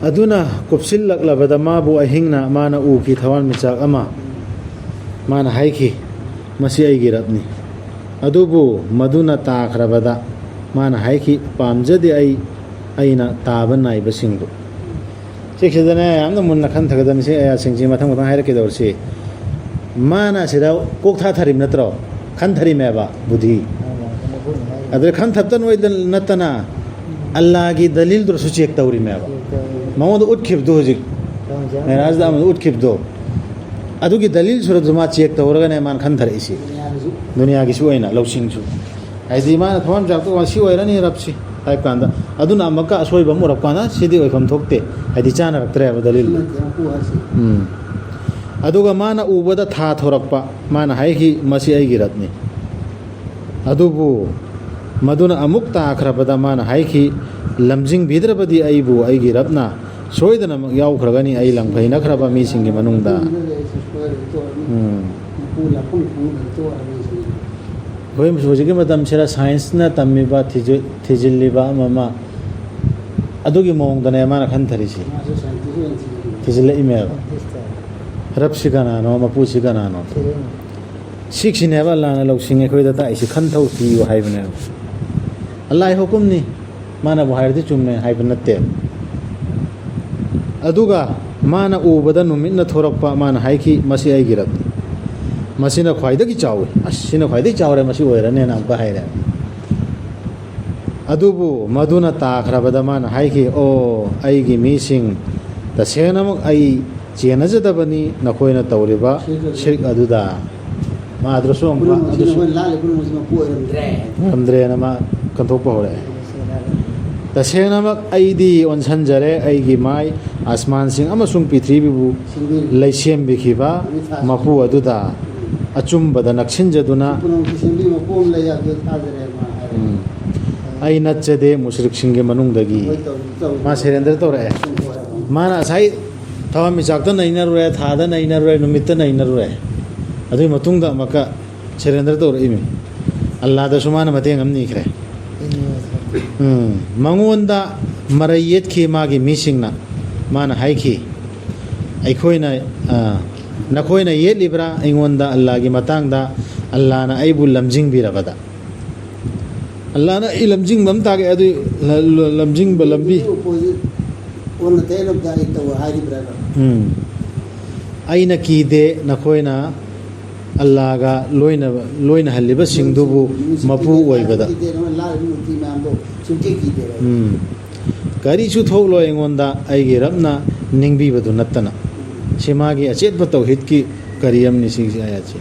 ꯑꯗꯨꯅ ꯀꯨꯞꯁꯤꯜꯂꯛꯂꯕꯗ ꯃꯥꯕꯨ ꯑꯍꯤꯡꯅ ꯃꯥꯅ ꯎꯈꯤ ꯊꯋꯥꯟꯃꯤꯆꯥꯛ ꯑꯃ꯫ ꯃꯥꯅ ꯍꯥꯏꯈꯤ, "ꯃꯁꯤ ꯑꯩꯒꯤ ꯔꯕꯅꯤ"꯫ ꯑꯗꯨꯕꯨ ꯃꯗꯨꯅ ꯇꯥꯈ꯭ꯔꯕꯗ ꯃꯥꯅ ꯍꯥꯏꯈꯤ, "ꯄꯥꯝꯖꯗꯦ ꯑꯩ ꯑꯩꯅ ꯇꯥꯕ ꯅꯥꯏꯕꯁꯤꯡꯕꯨ"꯫ ꯁꯤꯁꯤꯗꯅꯦ ꯌꯥꯝꯅ ꯃꯨꯟꯅ ꯈꯟꯊꯒꯗꯕꯅꯤ꯫ ꯁꯤ ꯑꯌꯥꯁꯤꯡꯁꯤ ꯃꯊꯪ ꯃꯊꯪ ꯍꯥꯏꯔꯛꯀꯗꯧꯔꯁꯤ꯫ ꯃꯥꯅ ꯁꯤꯗ ꯀꯣꯛ ꯊꯥꯊꯔꯤꯕ ꯅꯠꯇ꯭ꯔꯣ? ꯈꯟꯊꯔꯤꯃꯦꯕ ꯕꯨꯙꯤ꯫ ꯑꯗꯨꯗ ꯈꯟꯊꯕꯇ ꯅꯣꯏꯗ ꯅꯠꯇꯅ ꯑꯜꯂꯥꯒꯤ ꯗꯂꯤꯜꯗꯨꯁꯨ ꯆꯦꯛ ꯇꯧꯔꯤꯃꯦꯕ꯫ ꯃꯉꯣꯟꯗ ꯎꯠꯈꯤꯕꯗꯣ ꯍꯧꯖꯤꯛ ꯃꯦꯔꯥꯖꯗ ꯑꯃꯗ ꯎꯠꯈꯤꯕꯗꯣ, ꯑꯗꯨꯒꯤ ꯗꯂꯤꯜ ꯁꯨꯔꯗꯨ ꯃꯥ ꯆꯦꯛ ꯇꯧꯔꯒꯅꯦ ꯃꯥꯅ ꯈꯟꯊꯔꯛꯏꯁꯤ꯫ ꯗꯨꯅꯤꯌꯥꯒꯤꯁꯨ ꯑꯣꯏꯅ ꯂꯧꯁꯤꯡꯁꯨ꯫ ꯍꯥꯏꯗꯤ ꯃꯥꯅ ꯊꯋꯥꯟꯃꯤꯆꯥꯛꯇꯣ ꯁꯤ ꯑꯣꯏꯔꯅꯤ ꯔꯕꯁꯤ ꯍꯥꯏꯕ ꯀꯥꯟꯗ, ꯑꯗꯨꯅ ꯑꯃꯨꯛꯀ ꯑꯁꯣꯏꯕ ꯑꯃ ꯎꯔꯛꯄ ꯀꯥꯟꯗ ꯁꯤꯗꯤ ꯑꯣꯏꯐꯝ ꯊꯣꯛꯇꯦ, ꯍꯥꯏꯗꯤ ꯆꯥꯅꯔꯛꯇ꯭ꯔꯦꯕ ꯗꯂꯤꯜꯗꯣ꯫ ꯎꯝ꯫ ꯑꯗꯨꯒ ꯃꯥꯅ ꯎꯕꯗ ꯊꯥ ꯊꯣꯔꯛꯄ, ꯃꯥꯅ ꯍꯥꯏꯈꯤ, "ꯃꯁꯤ ꯑꯩꯒꯤ ꯔꯕꯅꯤ"꯫ ꯑꯗꯨꯕꯨ ꯃꯗꯨꯅ ꯑꯃꯨꯛ ꯇꯥꯈ꯭ꯔꯕꯗ ꯃꯥꯅ ꯍꯥꯏꯈꯤ, "ꯂꯝꯖꯤꯡꯕꯤꯗ꯭ꯔꯕꯗꯤ ꯑꯩꯕꯨ ꯑꯩꯒꯤ ꯔꯕꯅ ꯁꯣꯏꯗꯅꯃꯛ ꯌꯥꯎꯈ꯭ꯔꯒꯅꯤ ꯑꯩ ꯂꯪꯐꯩꯅꯈ꯭ꯔꯕ ꯃꯤꯁꯤꯡꯒꯤ ꯃꯅꯨꯡꯗ"꯫ ꯎꯝ꯫ ꯑꯩꯈꯣꯏ ꯍꯧꯖꯤꯛꯀꯤ ꯃꯇꯝꯁꯤꯗ ꯁꯥꯏꯟꯁꯅ ꯇꯝꯃꯤꯕ, ꯊꯤꯖꯤ-, ꯊꯤꯖꯤꯜꯂꯤꯕ ꯑꯃ ꯑꯃ, ꯑꯗꯨꯒꯤ ꯃꯑꯣꯡꯗꯅꯦ ꯃꯥꯅ ꯈꯟꯊꯔꯤꯁꯤ꯫ ꯊꯤꯖꯤꯜꯂꯛꯏꯃꯦꯕ꯫ ꯔꯕꯁꯤ ꯀꯅꯥꯅꯣ, ꯃꯄꯨꯁꯤ ꯀꯅꯥꯅꯣ? ꯁꯤꯛꯁꯤꯅꯦꯕ ꯑꯜꯂꯥꯅ ꯂꯧꯁꯤꯡ ꯑꯩꯈꯣꯏꯗ ꯇꯥꯛꯏꯁꯤ, ꯈꯟꯊꯧ ꯊꯤꯌꯨ ꯍꯥꯏꯕꯅꯦꯕ꯫ ꯑꯜꯂꯥꯍꯒꯤ ꯍꯨꯀꯨꯝꯅꯤ, ꯃꯥꯅꯕꯨ ꯍꯥꯏꯔꯗꯤ ꯆꯨꯝꯃꯦ ꯍꯥꯏꯕ ꯅꯠꯇꯦ꯫ ꯑꯗꯨꯒ ꯃꯥꯅ ꯎꯕꯗ ꯅꯨꯃꯤꯠꯅ ꯊꯣꯔꯛꯄ, ꯃꯥꯅ ꯍꯥꯏꯈꯤ, "ꯃꯁꯤ ꯑꯩꯒꯤ ꯔꯕꯅꯤ꯫ ꯃꯁꯤꯅ ꯈ꯭ꯋꯥꯏꯗꯒꯤ ꯆꯥꯎꯏ꯫ ꯑꯁ, ꯁꯤꯅ ꯈ꯭ꯋꯥꯏꯗꯒꯤ ꯆꯥꯎꯔꯦ, ꯃꯁꯤ ꯑꯣꯏꯔꯅꯦꯅ" ꯑꯃꯨꯛꯀ ꯍꯥꯏꯔꯦ꯫ ꯑꯗꯨꯕꯨ ꯃꯗꯨꯅ ꯇꯥꯈ꯭ꯔꯕꯗ ꯃꯥꯅ ꯍꯥꯏꯈꯤ, "ꯑꯣ, ꯑꯩꯒꯤ ꯃꯤꯁꯤꯡ, ꯇꯁꯦꯡꯅꯃꯛ ꯑꯩ ꯆꯦꯟꯅꯖꯗꯕꯅꯤ ꯅꯈꯣꯏꯅ ꯇꯧꯔꯤꯕ ꯁꯤꯔꯛ ꯑꯗꯨꯗ꯫" ꯃꯥ ꯑꯗꯨꯁꯨ ꯑꯃꯨꯛ ꯄꯨꯝꯅꯃꯛꯁꯤꯅ ꯑꯗꯨꯁꯨ ꯑꯩꯈꯣꯏꯅ ꯂꯥꯜꯂꯤ ꯄꯨꯝꯅꯃꯛꯁꯤ ꯃꯄꯨ ꯑꯣꯏꯔꯝꯗ꯭ꯔꯦ꯫ ꯑꯣꯏꯔꯝꯗ꯭ꯔꯦꯅ ꯃꯥ ꯀꯟꯊꯣꯛꯄ ꯍꯧꯔꯛꯑꯦ꯫ "ꯇꯁꯦꯡꯅꯃꯛ ꯑꯩꯗꯤ ꯑꯣꯟꯁꯤꯟꯖꯔꯦ, ꯑꯩꯒꯤ ꯃꯥꯏ ꯑꯁꯃꯥꯟꯁꯤꯡ ꯑꯃꯁꯨꯡ ꯄ꯭ꯔꯤꯊꯤꯕꯤꯕꯨ ꯁꯤꯡꯕꯤꯔꯤ꯫ ꯂꯩꯁꯦꯝꯕꯤꯈꯤꯕ ꯃꯄꯨ ꯑꯗꯨꯗ ꯑꯆꯨꯝꯕꯗ ꯅꯛꯁꯤꯟꯖꯗꯨꯅ ꯄꯨꯝꯅꯃꯛꯀꯤ ꯁꯦꯝꯕꯤ ꯃꯄꯨ ꯑꯃ ꯂꯩ ꯍꯥꯏꯕꯗꯨ ꯊꯥꯖꯔꯦ", ꯃꯥ ꯍꯥꯏꯔꯦ꯫ ꯎꯝ꯫ "ꯑꯩ ꯅꯠꯆꯗꯦ ꯃꯨꯁꯔꯤꯛꯁꯤꯡꯒꯤ ꯃꯅꯨꯡꯗꯒꯤ"꯫ ꯍꯣꯏ, ꯇꯧ-, ꯇꯧ-, ꯃꯥ ꯁꯔꯦꯟꯗꯔ ꯇꯧꯔꯛꯑꯦ꯫ ꯍꯣꯏ, ꯍꯣꯏ꯫ ꯃꯥꯅ ꯉꯁꯥꯏ ꯊꯋꯥꯟꯃꯤꯆꯥꯛꯇ ꯅꯩꯅꯔꯨꯔꯦ, ꯊꯥꯗ ꯅꯩꯅꯔꯨꯔꯦ, ꯅꯨꯃꯤꯠꯇ ꯅꯩꯅꯔꯨꯔꯦ꯫ ꯑꯗꯨꯒꯤ ꯃꯇꯨꯡꯗ ꯑꯃꯨꯛꯀ ꯁꯔꯦꯟꯗꯔ ꯇꯧꯔꯛꯏꯃꯤ꯫ ꯑꯜꯂꯥꯗꯁꯨ ꯃꯥꯅ ꯃꯇꯦꯡ ꯑꯃ ꯅꯤꯈ꯭ꯔꯦ꯫ ꯎꯝ꯫ ꯃꯉꯣꯟꯗ ꯃꯔꯩ ꯌꯦꯠꯈꯤ ꯃꯥꯒꯤ ꯃꯤꯁꯤꯡꯅ꯫ ꯃꯥꯅ ꯍꯥꯏꯈꯤ, "ꯑꯩꯈꯣꯏꯅ, ꯑ, ꯅꯈꯣꯏꯅ ꯌꯦꯠꯂꯤꯕ꯭ꯔꯥ ꯑꯩꯉꯣꯟꯗ ꯑꯜꯂꯥꯒꯤ ꯃꯇꯥꯡꯗ, ꯑꯜꯂꯥꯅ ꯑꯩꯕꯨ ꯂꯝꯖꯤꯡꯕꯤꯔꯕꯗ?" ꯑꯜꯂꯥꯅ ꯑꯩ ꯂꯝꯖꯤꯡꯕ ꯑꯃ ꯇꯥꯛꯑꯦ, ꯑꯗꯨ ꯂ-, ꯂ-, ꯂꯝꯖꯤꯡꯕ ꯂꯝꯕꯤ꯫ ꯑꯣꯟꯅ ꯇꯩꯅꯕꯗ ꯑꯩ ꯇꯧ ꯍꯥꯏꯔꯤꯕ꯭ꯔꯥꯕ? ꯎꯝ꯫ "ꯑꯩꯅ ꯀꯤꯗꯦ, ꯅꯈꯣꯏꯅ ꯑꯜꯂꯥꯒ ꯂꯣꯏꯅ-, ꯂꯣꯏꯅꯍꯜꯂꯤꯕꯁꯤꯡꯗꯨꯕꯨ ꯃꯄꯨ ꯑꯣꯏꯕꯗ꯫ ꯀꯤꯗꯦ, ꯅꯈꯣꯏꯅ ꯂꯥꯜꯂꯤꯕ ꯃꯨꯔꯇꯤ ꯃꯌꯥꯝꯗꯣ ꯁꯨꯡꯀꯤ ꯀꯤꯗꯦꯕ꯫ ꯎꯝ꯫ ꯀꯔꯤꯁꯨ ꯊꯣꯛꯂꯣꯏ ꯑꯩꯉꯣꯟꯗ ꯑꯩꯒꯤ ꯔꯕꯅ ꯅꯤꯡꯕꯤꯕꯗꯨ ꯅꯠꯇꯅ꯫" ꯁꯤ ꯃꯥꯒꯤ ꯑꯆꯦꯠꯄ ꯇꯧꯍꯤꯗꯀꯤ ꯀꯔꯤ ꯑꯃꯅꯤ ꯁꯤꯒꯤ ꯑꯥꯌꯥꯠꯁꯦ꯫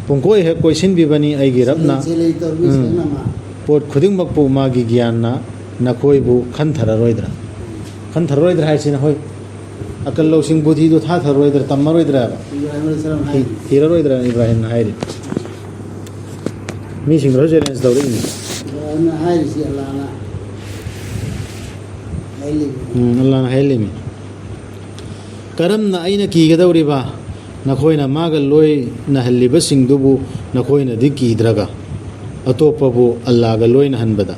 "ꯄꯨꯡꯀꯣꯏ ꯍꯦꯛ ꯀꯣꯏꯁꯤꯟꯕꯤꯕꯅꯤ ꯑꯩꯒꯤ ꯔꯕꯅ꯫ ꯁꯦꯂꯩ ꯇꯧꯔꯕꯤ ꯎꯝ꯫ ꯁꯦꯡꯅ ꯃꯥ꯫ ꯄꯣꯠ ꯈꯨꯗꯤꯡꯃꯛꯄꯨ ꯃꯥꯒꯤ ꯒ꯭ꯌꯥꯟꯅ ꯅꯈꯣꯏꯕꯨ ꯈꯟꯊꯔꯔꯣꯏꯗ꯭ꯔꯥ?" ꯈꯟꯊꯔꯔꯣꯏꯗ꯭ꯔꯥ ꯍꯥꯏꯁꯤꯅ, ꯍꯣꯏ, ꯑꯀꯜ ꯂꯧꯁꯤꯡ ꯕꯨꯙꯤꯗꯨ ꯊꯥꯊꯔꯔꯣꯏꯗ꯭ꯔꯥ, ꯇꯝꯃꯔꯣꯏꯗ꯭ꯔꯥ? ꯏꯕ꯭ꯔꯥꯍꯤꯝ ꯑꯂꯩꯍꯤꯁꯁꯂꯥꯝ ꯍꯥꯏ꯫ ꯊꯤ-, ꯊꯤꯔꯔꯣꯏꯗ꯭ꯔꯥ ꯏꯕ꯭ꯔꯥꯍꯤꯝꯅ ꯍꯥꯏꯔꯤ? ꯃꯤꯁꯤꯡꯗꯁꯨ ꯆꯦꯂꯦꯟꯖ ꯇꯧꯔꯛꯏꯅꯤ꯫ ꯏꯕ꯭ꯔꯥꯍꯤꯝꯅ ꯍꯥꯏꯔꯤꯁꯤ ꯑꯜꯂꯥꯅ ꯍꯥꯏꯍꯜꯂꯤꯕꯅꯤ꯫ ꯎꯝ, ꯑꯜꯂꯥꯅ ꯍꯥꯏꯍꯜꯂꯤꯃꯤ꯫ "ꯀꯔꯝꯅ ꯑꯩꯅ ꯀꯤꯒꯗꯧꯔꯤꯕ? ꯅꯈꯣꯏꯅ ꯃꯥꯒ ꯂꯣꯏꯅꯍꯜꯂꯤꯕꯁꯤꯡꯗꯨꯕꯨ ꯅꯈꯣꯏꯅꯗꯤ ꯀꯤꯗ꯭ꯔꯒ, ꯑꯇꯣꯞꯄꯕꯨ ꯑꯜꯂꯥꯒ ꯂꯣꯏꯅꯍꯟꯕꯗ?"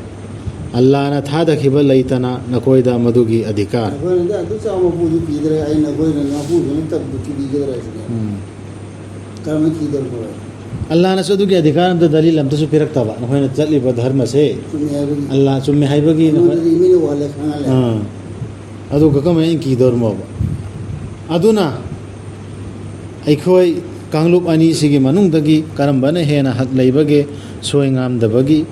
ꯑꯜꯂꯥꯅ ꯊꯥꯗꯈꯤꯕ ꯂꯩꯇꯅ ꯅꯈꯣꯏꯗ ꯃꯗꯨꯒꯤ ꯑꯙꯤꯀꯥꯔ꯫ ꯑꯩꯈꯣꯏꯅꯗꯤ ꯑꯗꯨ ꯆꯥꯎꯕ ꯃꯄꯨꯗꯨ ꯄꯤꯗ꯭ꯔꯦ, ꯑꯩꯅ ꯑꯩꯈꯣꯏꯅ ꯃꯄꯨꯗꯨ ꯅꯠꯇꯕꯗꯨ ꯄꯤꯕꯤꯒꯗ꯭ꯔꯥ ꯍꯥꯏꯁꯤꯅꯦ꯫ ꯎꯝ꯫ ꯀꯔꯝꯅ ꯄꯤꯗꯣꯏꯅꯣ? ꯑꯜꯂꯥꯅꯁꯨ ꯑꯗꯨꯒꯤ ꯑꯙꯤꯀꯥꯔ ꯑꯝꯇ, ꯗꯂꯤꯜ ꯑꯝꯇꯁꯨ ꯄꯤꯔꯛꯇꯕ, ꯅꯈꯣꯏꯅ ꯆꯠꯂꯤꯕ ꯙꯔꯃꯁꯦ ꯆꯨꯝꯃꯦ ꯍꯥꯏꯕꯒꯤ꯫ ꯑꯜꯂꯥ ꯆꯨꯝꯃꯦ ꯍꯥꯏꯕꯒꯤ ꯅꯈꯣꯏ ꯑꯩꯉꯣꯟꯗꯗꯤ ꯃꯤꯅ ꯎꯍꯜꯂꯦ ꯈꯪꯍꯜꯂꯦ꯫ ꯑꯥ꯫ ꯑꯗꯨꯒ ꯀꯃꯥꯏꯅ ꯀꯤꯗꯧꯔꯝꯃꯣꯕ? ꯑꯗꯨꯅ ꯑꯩꯈꯣꯏ ꯀꯥꯡꯂꯨꯞ ꯑꯅꯤꯁꯤꯒꯤ ꯃꯅꯨꯡꯗꯒꯤ ꯀꯔꯝꯕꯅ ꯍꯦꯟꯅ ꯍꯛ ꯂꯩꯕꯒꯦ, ꯁꯣꯏ ꯉꯥꯝꯗꯕꯒꯤ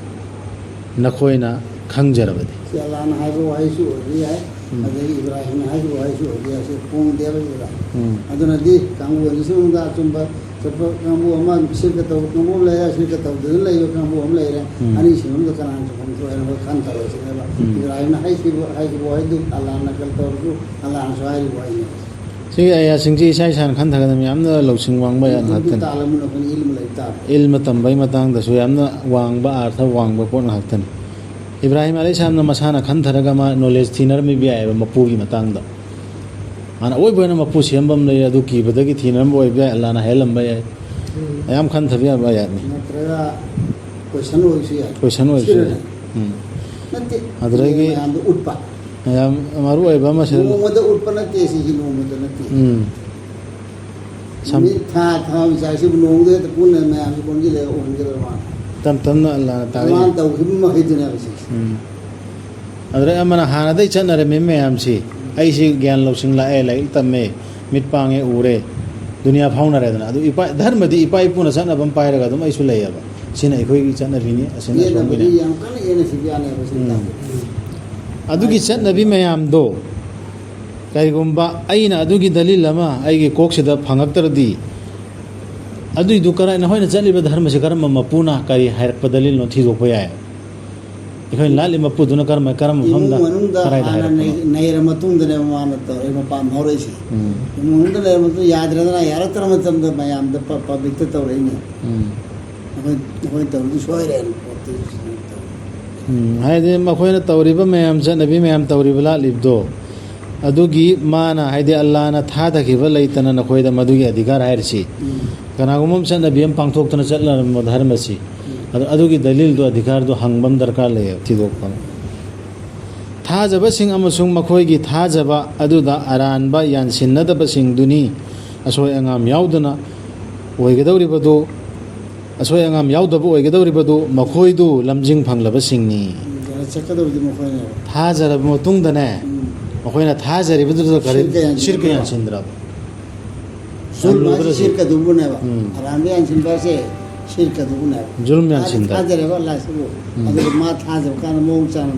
ꯅꯈꯣꯏꯅ ꯈꯪꯖꯔꯕꯗꯤ꯫ ꯁꯤ ꯑꯜꯂꯥꯅ ꯍꯥꯏꯕ ꯋꯥꯍꯩꯁꯨ ꯑꯣꯏꯕ ꯌꯥꯏ, ꯎꯝ꯫ ꯑꯗꯒꯤ ꯏꯕ꯭ꯔꯥꯍꯤꯝꯅ ꯍꯥꯏꯕ ꯋꯥꯍꯩꯁꯨ ꯑꯣꯏꯕ ꯌꯥꯏ, ꯁꯤ ꯍꯣꯡꯗꯦꯕ ꯁꯤꯗ꯫ ꯎꯝ꯫ ꯑꯗꯨꯅꯗꯤ ꯀꯥꯡꯕꯨ ꯑꯅꯤꯁꯤ ꯃꯅꯨꯡꯗ ꯑꯆꯨꯝꯕ ꯆꯠꯄ ꯀꯥꯡꯕꯨ ꯑꯃ, ꯁꯤꯔꯀ ꯇꯧꯕ ꯀꯥꯡꯕꯨ ꯑꯃ ꯂꯩꯔꯦ, ꯁꯤꯔꯀ ꯇꯧꯗꯅ ꯂꯩꯕ ꯀꯥꯡꯕꯨ ꯑꯃ ꯂꯩꯔꯦ꯫ ꯎꯝ꯫ ꯑꯅꯤꯁꯤ ꯃꯅꯨꯡꯗ ꯀꯅꯥꯅ ꯆꯨꯝꯐꯝ ꯊꯣꯛꯑꯦꯅ ꯑꯩꯈꯣꯏ ꯈꯟꯊꯔꯁꯤꯅꯦꯕ꯫ ꯎꯝ꯫ ꯏꯕ꯭ꯔꯥꯍꯤꯝꯅ ꯍꯥꯏꯈꯤꯕ, ꯍꯥꯏꯈꯤꯕ ꯋꯥꯍꯩꯗꯨ ꯑꯜꯂꯥꯅ ꯀꯩꯅꯣ ꯇꯧꯔꯁꯨ, ꯑꯜꯂꯥꯅꯁꯨ ꯍꯥꯏꯔꯤꯕ ꯋꯥꯍꯩꯅꯦꯕ꯫ ꯁꯤꯒꯤ ꯑꯌꯥꯁꯤꯡꯁꯤ ꯏꯁꯥ ꯏꯁꯥꯅ ꯈꯟꯊꯒꯗꯕꯅꯤ, ꯌꯥꯝꯅ ꯂꯧꯁꯤꯡ ꯋꯥꯡꯕ ꯑꯌꯥ ꯑꯗꯨ ꯉꯥꯛꯇꯅꯤ꯫ ꯇꯥꯛꯂꯝꯅꯤꯅ ꯑꯩꯈꯣꯏꯅ ꯏꯜꯃ ꯂꯩꯕ ꯇꯥꯕ꯫ ꯏꯜꯃ ꯇꯝꯕꯒꯤ ꯃꯇꯥꯡꯗꯁꯨ ꯌꯥꯝꯅ ꯋꯥꯡꯕ, ꯑꯥꯔꯊ ꯋꯥꯡꯕ ꯄꯣꯠ ꯉꯥꯛꯇꯅꯤ꯫ ꯏꯕ꯭ꯔꯥꯍꯤꯝ ꯑꯂꯩꯍꯤꯁꯁꯂꯥꯝꯅ ꯃꯁꯥꯅ ꯈꯟꯊꯔꯒ ꯃꯥ ꯅꯣꯂꯦꯖ ꯊꯤꯅꯔꯝꯃꯤꯕ ꯌꯥꯏꯑꯕ ꯃꯄꯨꯒꯤ ꯃꯇꯥꯡꯗ꯫ ꯃꯥꯅ ꯑꯋꯣꯏꯕ ꯑꯣꯏꯅ ꯃꯄꯨ ꯁꯦꯝꯕ ꯑꯃ ꯂꯩ, ꯑꯗꯨ ꯀꯤꯕꯗꯒꯤ ꯊꯤꯅꯔꯝꯕ ꯑꯣꯏꯕ ꯌꯥꯏ, ꯑꯜꯂꯥꯅ ꯍꯥꯏꯍꯜꯂꯝꯕ ꯌꯥꯏ꯫ ꯎꯝ꯫ ꯌꯥꯝ ꯈꯟꯊꯕ ꯌꯥꯕ ꯑꯌꯥꯠꯅꯤ꯫ ꯅꯠꯇ꯭ꯔꯒ ꯀꯣꯏꯁꯟ ꯑꯣꯏꯕꯁꯨ ꯌꯥꯏ꯫ ꯀꯣꯏꯁꯟ ꯑꯣꯏꯕꯁꯨ ꯌꯥꯏ꯫ ꯁꯤꯔꯅꯦ꯫ ꯎꯝ꯫ ꯅꯠꯇꯦ, ꯑꯗꯨꯗꯒꯤ ꯃꯌꯥꯝꯗꯣ ꯎꯠꯄ꯫ ꯌꯥꯝ ꯃꯔꯨ ꯑꯣꯏꯕ ꯑꯃ ꯁꯤꯗ ꯅꯣꯡꯃꯗ ꯎꯠꯄ ꯅꯠꯇꯦ, ꯁꯤꯒꯤ ꯅꯣꯡꯃꯗ ꯅꯠꯇꯦ꯫ ꯎꯝ꯫ ꯁꯝ- ꯅꯨꯃꯤꯠ ꯊꯥ, ꯊꯥ ꯃꯆꯥꯁꯤꯕꯨ ꯅꯣꯡꯃꯗ ꯍꯦꯛꯇ ꯄꯨꯟꯅ ꯃꯌꯥꯝꯁꯤ ꯄꯨꯟꯁꯤꯜꯂꯒ ꯎꯍꯟꯒꯗꯕ ꯃꯥꯅ꯫ ꯇꯞ ꯇꯞꯅ ꯑꯜꯂꯥꯅ ꯇꯥꯛꯂꯤ꯫ ꯃꯥꯅ ꯇꯧꯈꯤꯕ ꯃꯈꯩꯗꯨꯅꯦꯕ ꯁꯤꯁꯦ꯫ ꯎꯝ꯫ ꯑꯗꯨꯗꯩ ꯑꯃꯅ ꯍꯥꯟꯅꯗꯩ ꯆꯠꯅꯔꯝꯃꯤ ꯃꯌꯥꯝꯁꯤ, ꯑꯩꯁꯤ ꯒ꯭ꯌꯥꯟ ꯂꯧꯁꯤꯡ ꯂꯥꯛꯑꯦ, ꯂꯥꯏꯔꯤꯛ ꯇꯝꯃꯦ, ꯃꯤꯠ ꯄꯥꯡꯉꯦ, ꯎꯔꯦ, ꯗꯨꯅꯤꯌꯥ ꯐꯥꯎꯅꯔꯦꯗꯅ꯫ ꯑꯗꯨ ꯏꯄꯥ, ꯙꯔꯃꯗꯤ ꯏꯄꯥ ꯏꯄꯨꯅ ꯆꯠꯅꯕ ꯑꯃ ꯄꯥꯏꯔꯒ ꯑꯗꯨꯝ ꯑꯩꯁꯨ ꯂꯩꯌꯦꯕ꯫ ꯁꯤꯅ ꯑꯩꯈꯣꯏꯒꯤ ꯆꯠꯅꯕꯤꯅꯤ, ꯑꯁꯤꯅ ꯌꯦꯠꯅꯕꯗꯤ ꯑꯁꯣꯝꯒꯤꯅꯤ꯫ ꯌꯥꯝ ꯀꯟꯅ ꯌꯦꯠꯅꯈꯤꯕ ꯌꯥꯅꯦꯕ ꯁꯤ ꯎꯝ꯫ ꯃꯇꯥꯡꯗ꯫ ꯑꯗꯨꯒꯤ ꯆꯠꯅꯕꯤ ꯃꯌꯥꯝꯗꯣ ꯀꯔꯤꯒꯨꯝꯕ ꯑꯩꯅ ꯑꯗꯨꯒꯤ ꯗꯂꯤꯜ ꯑꯃ ꯑꯩꯒꯤ ꯀꯣꯛꯁꯤꯗ ꯐꯪꯉꯛꯇ꯭ꯔꯗꯤ, ꯑꯗꯨꯏꯗꯨ ꯀꯔꯥꯏ, ꯅꯈꯣꯏꯅ ꯆꯠꯂꯤꯕ ꯙꯔꯃꯁꯤ ꯀꯔꯝꯕ ꯃꯄꯨꯅ ꯀꯔꯤ ꯍꯥꯏꯔꯛꯄ ꯗꯂꯤꯜꯅꯣ ꯊꯤꯗꯣꯛꯄ ꯌꯥꯏ꯫ ꯑꯩꯈꯣꯏꯅ ꯂꯥꯠꯂꯤ ꯃꯄꯨꯗꯨꯅ ꯀꯔꯝꯕ, ꯀꯔꯝꯕ ꯏꯃꯨꯡ ꯃꯐꯝꯗ, ꯃꯅꯨꯡꯗ ꯀꯗꯥꯏꯗ ꯍꯥꯟꯅ ꯍꯥꯏꯔꯛꯄꯅꯣ? ꯅꯩ-, ꯅꯩꯔ ꯃꯇꯨꯡꯗꯅꯦꯕ ꯃꯥꯅ ꯇꯧꯔꯛꯏ, ꯃꯄꯥꯟ ꯍꯧꯔꯛꯏꯁꯦ꯫ ꯎꯝ꯫ ꯏꯃꯨꯡ ꯃꯅꯨꯡꯗ ꯂꯩꯔ ꯃꯇꯨꯡ ꯌꯥꯗ꯭ꯔꯦꯗꯅ, ꯌꯥꯔꯛꯇ꯭ꯔ ꯃꯇꯝꯗ ꯃꯌꯥꯝꯗ ꯄ-, ꯄꯕ꯭ꯂꯤꯛꯇ ꯇꯧꯔꯛꯏꯅꯦ꯫ ꯎꯝ꯫ ꯑꯩꯈꯣꯏ, ꯑꯩꯈꯣꯏ ꯇꯧꯔꯤꯗꯨ ꯁꯣꯏꯔꯦꯅ ꯄꯣꯠꯇꯨ ꯇꯧꯔꯤ꯫ ꯎꯝ, ꯍꯥꯏꯗꯤ ꯃꯈꯣꯏꯅ ꯇꯧꯔꯤꯕ ꯃꯌꯥꯝ, ꯆꯠꯅꯕꯤ ꯃꯌꯥꯝ ꯇꯧꯔꯤꯕ ꯂꯥꯠꯂꯤꯕꯗꯣ, ꯑꯗꯨꯒꯤ ꯃꯥꯅ, ꯍꯥꯏꯗꯤ ꯑꯜꯂꯥꯅ ꯊꯥꯗꯈꯤꯕ ꯂꯩꯇꯅ ꯅꯈꯣꯏꯗ ꯃꯗꯨꯒꯤ ꯑꯙꯤꯀꯥꯔ ꯍꯥꯏꯔꯤꯁꯤ꯫ ꯎꯝ꯫ ꯀꯅꯥꯒꯨꯝꯕ ꯑꯃ ꯆꯠꯅꯕꯤ ꯑꯃ ꯄꯥꯡꯊꯣꯛꯇꯅ ꯆꯠꯂꯝꯕ ꯙꯔꯃꯁꯤ, ꯎꯝ꯫ ꯑꯗꯨ, ꯑꯗꯨꯒꯤ ꯗꯂꯤꯜꯗꯣ, ꯑꯙꯤꯀꯥꯔꯗꯣ ꯍꯪꯕ ꯑꯃ ꯗꯔꯀꯥꯔ ꯂꯩꯌꯦꯕ, ꯊꯤꯗꯣꯛꯄ ꯑꯃ꯫ ꯊꯥꯖꯕꯁꯤꯡ ꯑꯃꯁꯨꯡ ꯃꯈꯣꯏꯒꯤ ꯊꯥꯖꯕ ꯑꯗꯨꯗ ꯑꯔꯥꯟꯕ ꯌꯥꯟꯁꯤꯟꯅꯗꯕꯁꯤꯡꯗꯨꯅꯤ꯫ ꯑꯁꯣꯏ ꯑꯉꯥꯝ ꯌꯥꯎꯗꯅ ꯑꯣꯏꯒꯗꯧꯔꯤꯕꯗꯨ, ꯑꯁꯣꯏ ꯑꯉꯥꯝ ꯌꯥꯎꯗꯕ ꯑꯣꯏꯒꯗꯧꯔꯤꯕꯗꯨ ꯃꯈꯣꯏꯗꯨ ꯂꯝꯖꯤꯡ ꯐꯪꯂꯕꯁꯤꯡꯅꯤ꯫ ꯎꯝ, ꯆꯠꯀꯗꯧꯕꯗꯤ ꯃꯈꯣꯏꯅꯦꯕ꯫ ꯊꯥꯖꯔꯕ ꯃꯇꯨꯡꯗꯅꯦ, ꯎꯝ꯫ ꯃꯈꯣꯏꯅ ꯊꯥꯖꯔꯤꯕꯗꯨꯗ ꯀꯔꯤ? ꯁꯤꯔꯀ ꯌꯥꯟꯁꯤꯟꯗ꯭ꯔꯕ꯫ ꯁꯤꯔꯀ ꯌꯥꯟꯁꯤꯟꯗ꯭ꯔꯕ꯫ ꯖꯨꯜ ꯍꯥꯏꯁꯦ ꯆꯠꯂꯨꯕꯗꯁꯨ꯫ ꯁꯤꯔꯀꯗꯨꯕꯨꯅꯦꯕ꯫ ꯎꯝ꯫ ꯑꯔꯥꯟꯕ ꯌꯥꯟꯁꯤꯟꯕ ꯍꯥꯏꯁꯦ ꯁꯤꯔꯀꯗꯨꯕꯨꯅꯦꯕ꯫ ꯖꯨꯜꯝ ꯃꯥꯗꯤ ꯌꯥꯟꯁꯤꯟꯗ꯭ꯔꯕ꯫ ꯊꯥꯖꯔꯦꯕ ꯑꯜꯂꯥꯍꯁꯤꯕꯨ꯫ ꯎꯝ꯫ ꯑꯗꯨꯒ ꯃꯥ ꯊꯥꯖꯕ ꯀꯥꯟꯗ ꯃꯑꯣꯡ ꯆꯥꯅ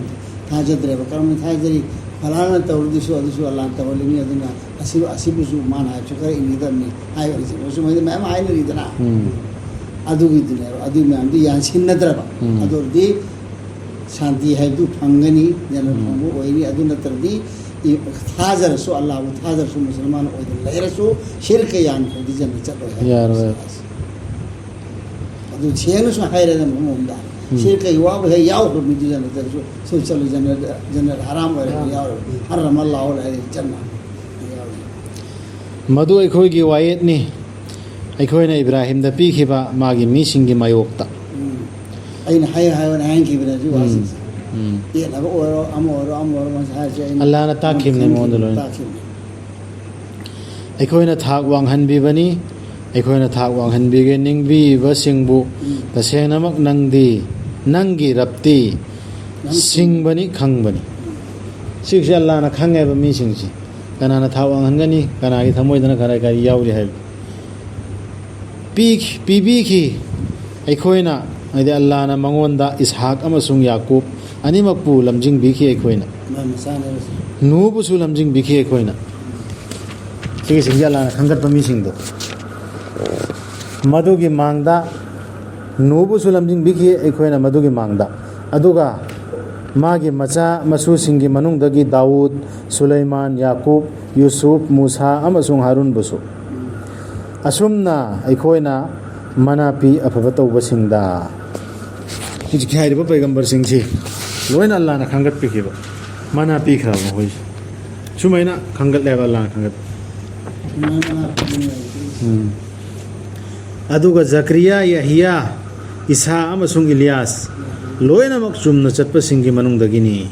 ꯊꯥꯖꯗ꯭ꯔꯦꯕ꯫ ꯀꯔꯝꯅ ꯊꯥꯖꯔꯤ? ꯐꯂꯥꯅ ꯇꯧꯔꯗꯨꯁꯨ ꯑꯗꯨꯁꯨ ꯑꯜꯂꯥꯍꯅ ꯇꯧꯍꯜꯂꯤꯅꯤ, ꯑꯗꯨꯅ ꯑꯁꯤꯕꯨ, ꯑꯁꯤꯕꯨꯁꯨ ꯃꯥꯅ ꯍꯥꯏꯕꯁꯨ ꯈꯔ ꯏꯟꯒꯗꯕꯅꯤ ꯍꯥꯏꯕꯅꯆꯤꯡꯕ ꯁꯨꯃꯥꯏꯅ ꯃꯌꯥꯝ ꯍꯥꯏꯅꯔꯤꯗꯅ꯫ ꯎꯝ꯫ ꯑꯗꯨꯒꯤꯗꯨꯅꯦꯕ꯫ ꯑꯗꯨꯒꯤ ꯃꯌꯥꯝꯗꯨ ꯌꯥꯟꯁꯤꯟꯅꯗ꯭ꯔꯕ꯫ ꯎꯝ꯫ ꯑꯗꯨ ꯑꯣꯏꯔꯗꯤ ꯁꯥꯟꯇꯤ ꯍꯥꯏꯕꯗꯨ ꯐꯪꯒꯅꯤ, ꯖꯟꯅꯠ ꯎꯝ꯫ ꯐꯪꯕ ꯑꯣꯏꯅꯤ꯫ ꯑꯗꯨ ꯅꯠꯇ꯭ꯔꯗꯤ ꯏ-, ꯊꯥꯖꯔꯁꯨ, ꯑꯜꯂꯥꯍꯕꯨ ꯊꯥꯖꯔꯁꯨ, ꯃꯨꯁꯜꯃꯥꯟ ꯑꯣꯏꯗꯅ ꯂꯩꯔꯁꯨ, ꯁꯤꯔꯀ ꯌꯥꯟꯈ꯭ꯔꯗꯤ ꯖꯟꯅꯠ ꯆꯠꯂꯣꯏ ꯍꯥꯏꯕ꯫ ꯌꯥꯔꯣꯏ꯫ ꯑꯗꯨ ꯁꯦꯡꯅꯁꯨ ꯍꯥꯏꯔꯦꯗꯅ ꯃꯐꯝ ꯑꯃꯗ꯫ ꯎꯝ꯫ ꯁꯤꯔꯀꯒꯤ ꯋꯥꯕꯨ ꯍꯦꯛ ꯌꯥꯎꯈ꯭ꯔꯕ ꯃꯤꯗꯨ ꯖꯟꯅꯠ ꯆꯠꯂꯁꯨ, ꯁꯨ ꯆꯠꯂꯣꯏ, ꯖꯟꯅꯠ, ꯖꯟꯅꯠ ꯍꯔꯥꯝ ꯑꯣꯏꯔꯕ ꯌꯥꯎꯔꯕ꯫ ꯍꯔꯝ ꯑꯜꯂꯥꯍꯨ ꯑꯂꯩꯍꯤ ꯖꯟꯅ꯫ ꯃꯗꯨ ꯑꯩꯈꯣꯏꯒꯤ ꯋꯥꯌꯦꯠꯅꯤ꯫ ꯑꯩꯈꯣꯏꯅ ꯏꯕ꯭ꯔꯥꯍꯤꯝꯗ ꯄꯤꯈꯤꯕ ꯃꯥꯒꯤ ꯃꯤꯁꯤꯡꯒꯤ ꯃꯥꯌꯣꯛꯇ꯫ ꯎꯝ꯫ ꯑꯩꯅ ꯍꯥꯏꯌꯨ ꯍꯥꯏꯌꯨꯅ ꯍꯥꯏꯍꯟꯈꯤꯕꯅꯦ ꯍꯧꯖꯤꯛ ꯎꯝ꯫ ꯋꯥꯁꯤꯡꯁꯦ꯫ ꯎꯝ꯫ ꯌꯦꯠꯅꯕ ꯑꯣꯏꯔꯣ, ꯑꯃ ꯑꯣꯏꯔꯣ, ꯑꯃ ꯑꯣꯏꯔꯣ, ꯃꯁꯤ ꯍꯥꯏꯔꯤꯁꯦ ꯑꯩꯅ ꯑꯜꯂꯥꯍꯅ ꯇꯥꯛꯈꯤꯕꯅꯦ ꯃꯉꯣꯟꯗ ꯂꯣꯏꯅ꯫ ꯇꯥꯛꯈꯤꯕꯅꯦ꯫ ꯑꯩꯈꯣꯏꯅ ꯊꯥꯛ ꯋꯥꯡꯍꯟꯕꯤꯕꯅꯤ꯫ ꯑꯩꯈꯣꯏꯅ ꯊꯥꯛ ꯋꯥꯡꯍꯟꯕꯤꯒꯦ ꯅꯤꯡꯕꯤꯕꯁꯤꯡꯕꯨ꯫ ꯎꯝ꯫ ꯇꯁꯦꯡꯅꯃꯛ ꯅꯪꯗꯤ, ꯅꯪꯒꯤ ꯔꯕꯇꯤ ꯅꯪ ꯁꯤꯡꯕꯅꯤ, ꯈꯪꯕꯅꯤ꯫ ꯁꯤꯁꯦ ꯑꯜꯂꯥꯍꯅ ꯈꯪꯉꯦꯕ ꯃꯤꯁꯤꯡꯁꯦ꯫ ꯀꯅꯥꯅ ꯊꯥꯛ ꯋꯥꯡꯍꯟꯒꯅꯤ, ꯀꯅꯥꯒꯤ ꯊꯃꯣꯏꯗꯅ ꯀꯔꯤ ꯀꯔꯤ ꯌꯥꯎꯔꯤ ꯍꯥꯏꯕ꯫ ꯄꯤ-, ꯄꯤꯕꯤꯈꯤ ꯑꯩꯈꯣꯏꯅ, ꯍꯥꯏꯗꯤ ꯑꯜꯂꯥꯍꯅ ꯃꯉꯣꯟꯗ ꯏꯁꯍꯥꯛ ꯑꯃꯁꯨꯡ ꯌꯥꯀꯨꯕ ꯑꯅꯤꯃꯛꯄꯨ ꯂꯝꯖꯤꯡꯕꯤꯈꯤ ꯑꯩꯈꯣꯏꯅ꯫ ꯃꯥ ꯃꯆꯥꯅꯦꯕ ꯁꯤ꯫ ꯅꯨꯍꯕꯨꯁꯨ ꯂꯝꯖꯤꯡꯕꯤꯈꯤ ꯑꯩꯈꯣꯏꯅ꯫ ꯁꯤꯒꯤꯁꯤꯡꯁꯦ ꯑꯜꯂꯥꯍꯅ ꯈꯟꯒꯠꯄ ꯃꯤꯁꯤꯡꯗꯣ꯫ ꯃꯗꯨꯒꯤ ꯃꯥꯡꯗ ꯅꯨꯍꯕꯨꯁꯨ ꯂꯝꯖꯤꯡꯕꯤꯈꯤ ꯑꯩꯈꯣꯏꯅ ꯃꯗꯨꯒꯤ ꯃꯥꯡꯗ꯫ ꯑꯗꯨꯒ ꯃꯥꯒꯤ ꯃꯆꯥ ꯃꯁꯨꯁꯤꯡꯒꯤ ꯃꯅꯨꯡꯗꯒꯤ ꯗꯥꯎꯗ, ꯁꯨꯂꯩꯃꯥꯟ, ꯌꯥꯀꯨꯕ, ꯌꯨꯁꯨꯐ, ꯃꯨꯁꯥ ꯑꯃꯁꯨꯡ ꯍꯥꯔꯨꯟꯕꯨꯁꯨ꯫ ꯑꯁꯨꯝꯅ ꯑꯩꯈꯣꯏꯅ ꯃꯅꯥꯄꯤ ꯑꯐꯕ ꯇꯧꯕꯁꯤꯡꯗ꯫ ꯍꯧꯖꯤꯛꯀꯤ ꯍꯥꯏꯔꯤꯕ ꯄꯩꯒꯝꯕꯔꯁꯤꯡꯁꯤ ꯂꯣꯏꯅ ꯑꯜꯂꯥꯍꯅ ꯈꯟꯒꯠꯄꯤꯈꯤꯕ꯫ ꯃꯅꯥ ꯄꯤꯈ꯭ꯔꯕ ꯃꯈꯣꯏꯁꯦ꯫ ꯁꯨꯃꯥꯏꯅ ꯈꯟꯒꯠꯂꯦꯕ ꯑꯜꯂꯥꯍꯅ ꯈꯟꯒꯠꯄ꯫ ꯎꯝ꯫ ꯑꯗꯨꯒ ꯖꯀꯔꯤꯌꯥ, ꯌꯥꯍꯤꯌꯥ, ꯏꯁꯥ ꯑꯃꯁꯨꯡ ꯏꯂꯤꯌꯥꯁ ꯂꯣꯏꯅꯃꯛ ꯆꯨꯝꯅ ꯆꯠꯄꯁꯤꯡꯒꯤ ꯃꯅꯨꯡꯗꯒꯤꯅꯤ꯫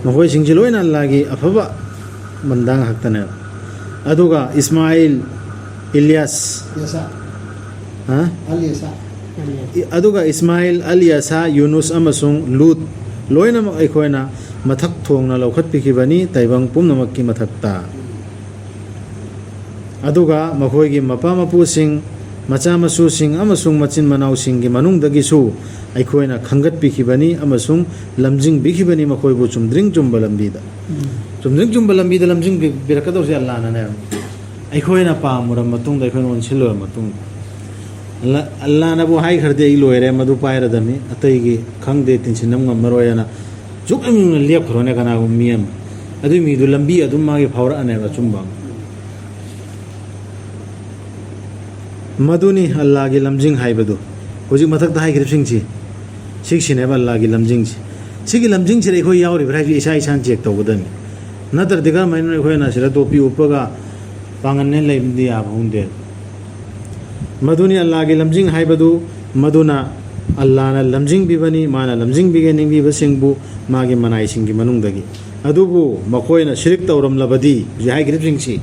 ꯃꯈꯣꯏꯁꯤꯡꯁꯤ ꯂꯣꯏꯅ ꯑꯜꯂꯥꯒꯤ ꯑꯐꯕ ꯕꯟꯗꯥ ꯉꯥꯛꯇꯅꯦꯕ꯫ ꯑꯗꯨꯒ ꯏꯁꯃꯥꯏꯜ, ꯏꯂꯤꯌꯥꯁ, ꯌꯦꯁꯥ꯫ ꯍꯥ? ꯑꯜ ꯌꯦꯁꯥ꯫ ꯏ-, ꯑꯗꯨꯒ ꯏꯁꯃꯥꯏꯜ, ꯑꯜ ꯌꯥꯁꯥ, ꯌꯨꯅꯨꯁ ꯑꯃꯁꯨꯡ ꯂꯨꯠ ꯂꯣꯏꯅꯃꯛ ꯑꯩꯈꯣꯏꯅ ꯃꯊꯛ ꯊꯣꯡꯅ ꯂꯧꯈꯠꯄꯤꯈꯤꯕꯅꯤ ꯇꯥꯏꯕꯪ ꯄꯨꯝꯅꯃꯛꯀꯤ ꯃꯊꯛꯇ꯫ ꯑꯗꯨꯒ ꯃꯈꯣꯏꯒꯤ ꯃꯄꯥ ꯃꯄꯨꯁꯤꯡ, ꯃꯆꯥ ꯃꯁꯨꯁꯤꯡ ꯑꯃꯁꯨꯡ ꯃꯆꯤꯟ ꯃꯅꯥꯎꯁꯤꯡꯒꯤ ꯃꯅꯨꯡꯗꯒꯤꯁꯨ ꯑꯩꯈꯣꯏꯅ ꯈꯟꯒꯠꯄꯤꯈꯤꯕꯅꯤ ꯑꯃꯁꯨꯡ ꯂꯝꯖꯤꯡꯕꯤꯈꯤꯕꯅꯤ ꯃꯈꯣꯏꯕꯨ ꯆꯨꯝꯗ꯭ꯔꯤꯡ ꯆꯨꯝꯕ ꯂꯝꯕꯤꯗ꯫ ꯎꯝ꯫ ꯆꯨꯝꯗ꯭ꯔꯤꯡ ꯆꯨꯝꯕ ꯂꯝꯕꯤꯗ ꯂꯝꯖꯤꯡꯕꯤꯔꯛꯀꯗꯧꯁꯦ ꯑꯜꯂꯥꯅꯅꯦꯕ꯫ ꯑꯩꯈꯣꯏꯅ ꯄꯥꯝꯃꯨꯔꯕ ꯃꯇꯨꯡꯗ, ꯑꯩꯈꯣꯏꯅ ꯑꯣꯟꯁꯤꯜꯂꯨꯔꯕ ꯃꯇꯨꯡꯗ, ꯑꯜꯂꯥ-, ꯑꯜꯂꯥꯅꯕꯨ ꯍꯥꯏꯈ꯭ꯔꯗꯤ ꯑꯩ ꯂꯣꯏꯔꯦ, ꯃꯗꯨ ꯄꯥꯏꯔꯗꯕꯅꯤ, ꯑꯇꯩꯒꯤ ꯈꯪꯗꯦ, ꯇꯤꯟꯁꯤꯟꯅꯕ ꯉꯝꯃꯔꯣꯏꯅ ꯆꯨꯞ ꯌꯨꯡꯅ ꯂꯦꯞꯈ꯭ꯔꯣꯅꯦ ꯀꯅꯥꯒꯨꯝꯕ ꯃꯤ ꯑꯃ꯫ ꯑꯗꯨꯏ ꯃꯤꯗꯨ ꯂꯝꯕꯤ ꯑꯗꯨꯝ ꯃꯥꯒꯤ ꯐꯥꯎꯔꯛꯑꯅꯦꯕ ꯑꯆꯨꯝꯕ ꯑꯃ꯫ ꯃꯗꯨꯅꯤ ꯑꯜꯂꯥꯒꯤ ꯂꯝꯖꯤꯡ ꯍꯥꯏꯕꯗꯨ꯫ ꯍꯧꯖꯤꯛ ꯃꯊꯛꯇ ꯍꯥꯏꯈ꯭ꯔꯤꯕꯁꯤꯡꯁꯤ, ꯁꯤꯒꯤꯁꯤꯅꯦꯕ ꯑꯜꯂꯥꯒꯤ ꯂꯝꯖꯤꯡꯁꯤ꯫ ꯁꯤꯒꯤ ꯂꯝꯖꯤꯡꯁꯤꯗ ꯑꯩꯈꯣꯏ ꯌꯥꯎꯔꯤꯕ꯭ꯔꯥ ꯍꯥꯏꯕꯁꯤ ꯏꯁꯥ ꯏꯁꯥꯅ ꯆꯦꯛ ꯇꯧꯒꯗꯕꯅꯤ꯫ ꯅꯠꯇ꯭ꯔꯗꯤ ꯀꯔꯝꯍꯥꯏꯅ ꯑꯩꯈꯣꯏꯅ ꯁꯤꯗ ꯇꯣꯄꯤ ꯎꯞꯄꯒ ꯄꯥꯡꯒꯜꯅꯦ ꯂꯩꯕꯗꯤ ꯌꯥꯕ ꯍꯧꯅꯗꯦ꯫ ꯃꯗꯨꯅꯤ ꯑꯜꯂꯥꯒꯤ ꯂꯝꯖꯤꯡ ꯍꯥꯏꯕꯗꯨ, ꯃꯗꯨꯅ ꯑꯜꯂꯥꯅ ꯂꯝꯖꯤꯡꯕꯤꯕꯅꯤ, ꯃꯥꯅ ꯂꯝꯖꯤꯡꯕꯤꯒꯦ ꯅꯤꯡꯕꯤꯕꯁꯤꯡꯕꯨ ꯃꯥꯒꯤ ꯃꯅꯥꯏꯁꯤꯡꯒꯤ ꯃꯅꯨꯡꯗꯒꯤ꯫ ꯑꯗꯨꯕꯨ ꯃꯈꯣꯏꯅ ꯁꯤꯔꯤꯛ ꯇꯧꯔꯝꯂꯕꯗꯤ, ꯍꯧꯖꯤꯛ ꯍꯥꯏꯈ꯭ꯔꯤꯕꯁꯤꯡꯁꯤ,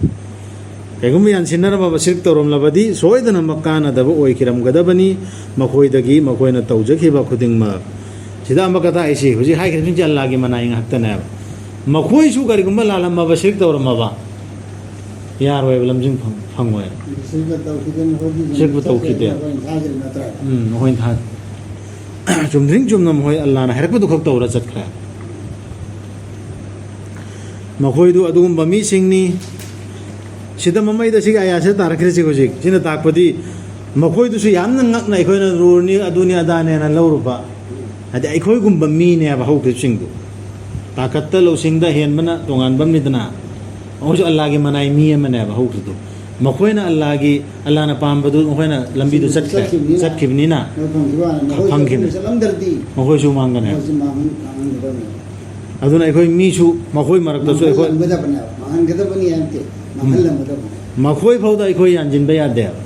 ꯀꯩꯒꯨꯝꯕ ꯌꯥꯟꯁꯤꯟꯅꯔꯝꯃꯕ ꯁꯤꯔꯤꯛ ꯇꯧꯔꯝꯂꯕꯗꯤ, ꯁꯣꯏꯗꯅꯃꯛ ꯀꯥꯟꯅꯗꯕ ꯑꯣꯏꯈꯤꯔꯝꯒꯗꯕꯅꯤ ꯃꯈꯣꯏꯗꯒꯤ ꯃꯈꯣꯏꯅ ꯇꯧꯖꯈꯤꯕ ꯈꯨꯗꯤꯡꯃꯛ꯫ ꯁꯤꯗ ꯑꯃꯈꯛꯇ ꯍꯥꯏꯁꯤ, ꯍꯧꯖꯤꯛ ꯍꯥꯏꯈ꯭ꯔꯤꯕꯁꯤꯡꯁꯤ ꯑꯜꯂꯥꯒꯤ ꯃꯅꯥꯏ ꯉꯥꯛꯇꯅꯦꯕ꯫ ꯃꯈꯣꯏꯁꯨ ꯀꯔꯤꯒꯨꯝꯕ ꯂꯥꯜꯂꯝꯃꯕ, ꯁꯤꯔꯤꯛ ꯇꯧꯔꯝꯃꯕ, ꯌꯥꯔꯣꯏꯕ, ꯂꯝꯖꯤꯡ ꯐꯪ-, ꯐꯪꯉꯣꯏ꯫ ꯁꯤꯔꯤꯛ ꯇꯧꯈꯤꯗꯦ, ꯃꯈꯣꯏꯗꯤ ꯁꯤꯔꯤꯛꯄꯨ ꯇꯧꯈꯤꯗꯦ꯫ ꯑꯩꯈꯣꯏꯅ ꯊꯥꯖꯔꯤ ꯅꯠꯇ꯭ꯔꯥ? ꯎꯝ, ꯃꯈꯣꯏꯅ ꯊꯥ-, ꯆꯨꯝꯗ꯭ꯔꯤꯡ ꯆꯨꯝꯅ ꯃꯈꯣꯏ ꯑꯜꯂꯥꯅ ꯍꯥꯏꯔꯛꯄꯗꯨ ꯈꯛ ꯇꯧꯔ ꯆꯠꯈ꯭ꯔꯦ꯫ ꯃꯈꯣꯏꯗꯨ ꯑꯗꯨꯒꯨꯝꯕ ꯃꯤꯁꯤꯡꯅꯤ꯫ ꯁꯤꯗ ꯃꯃꯩꯗ ꯁꯤꯒꯤ ꯑꯌꯥꯁꯤꯗ ꯇꯥꯔꯛꯈ꯭ꯔꯤꯁꯤ ꯍꯧꯖꯤꯛ꯫ ꯁꯤꯅ ꯇꯥꯛꯄꯗꯤ ꯃꯈꯣꯏꯗꯨꯁꯨ ꯌꯥꯝꯅ ꯉꯛꯅ ꯑꯩꯈꯣꯏꯅ ꯔꯨꯔꯅꯤ, ꯑꯗꯨꯅꯤ ꯑꯗꯥꯅꯦꯅ ꯂꯧꯔꯨꯕ꯫ ꯍꯥꯏꯗꯤ ꯑꯩꯈꯣꯏꯒꯨꯝꯕ ꯃꯤꯅꯦꯕ ꯍꯧꯈ꯭ꯔꯤꯕꯁꯤꯡꯗꯨ꯫ ꯇꯥꯀꯠꯇ ꯂꯧꯁꯤꯡꯗ ꯍꯦꯟꯕꯅ ꯇꯣꯉꯥꯟꯕ ꯑꯃꯅꯤꯗꯅ꯫ ꯃꯈꯣꯏꯁꯨ ꯑꯜꯂꯥꯒꯤ ꯃꯅꯥꯏ ꯃꯤ ꯑꯃꯅꯦꯕ ꯍꯧꯈ꯭ꯔꯤꯗꯨ꯫ ꯃꯈꯣꯏꯅ ꯑꯜꯂꯥꯍꯒꯤ, ꯑꯜꯂꯥꯍꯅ ꯄꯥꯝꯕꯗꯨ ꯃꯈꯣꯏꯅ ꯂꯝꯕꯤꯗꯨ ꯆꯠꯈ꯭ꯔꯦ, ꯆꯠꯈꯤꯕꯅꯤꯅ꯫ ꯆꯠꯈꯤꯕꯅꯤꯅ ꯃꯣꯏ ꯐꯪꯈꯤꯕ ꯋꯥꯅꯤ꯫ ꯃꯈꯣꯏꯁꯨ ꯐꯪꯈꯤꯕꯅꯤ꯫ ꯑꯗꯨꯝ ꯆꯠꯂꯝꯗ꯭ꯔꯗꯤ ꯃꯈꯣꯏꯁꯨ ꯃꯥꯡꯒꯅꯤ꯫ ꯃꯈꯣꯏꯁꯨ ꯃꯥꯡꯍꯟ-, ꯃꯥꯡꯍꯟꯒꯗꯕꯅꯤ꯫ ꯑꯗꯨꯅ ꯑꯩꯈꯣꯏ ꯃꯤꯁꯨ ꯃꯈꯣꯏ ꯃꯔꯛꯇꯁꯨ ꯑꯩꯈꯣꯏ ꯃꯥꯡꯍꯜꯂꯝꯒꯗꯕꯅꯦꯕ, ꯃꯥꯡꯍꯟꯒꯗꯕꯅꯤ ꯍꯥꯏ ꯅꯠꯇꯦ, ꯃꯥꯡꯍꯜꯂꯝꯒꯗꯕꯅꯦ꯫ ꯃꯈꯣꯏ ꯐꯥꯎꯗ ꯑꯩꯈꯣꯏ ꯌꯥꯟꯁꯤꯟꯕ ꯌꯥꯗꯦꯕ꯫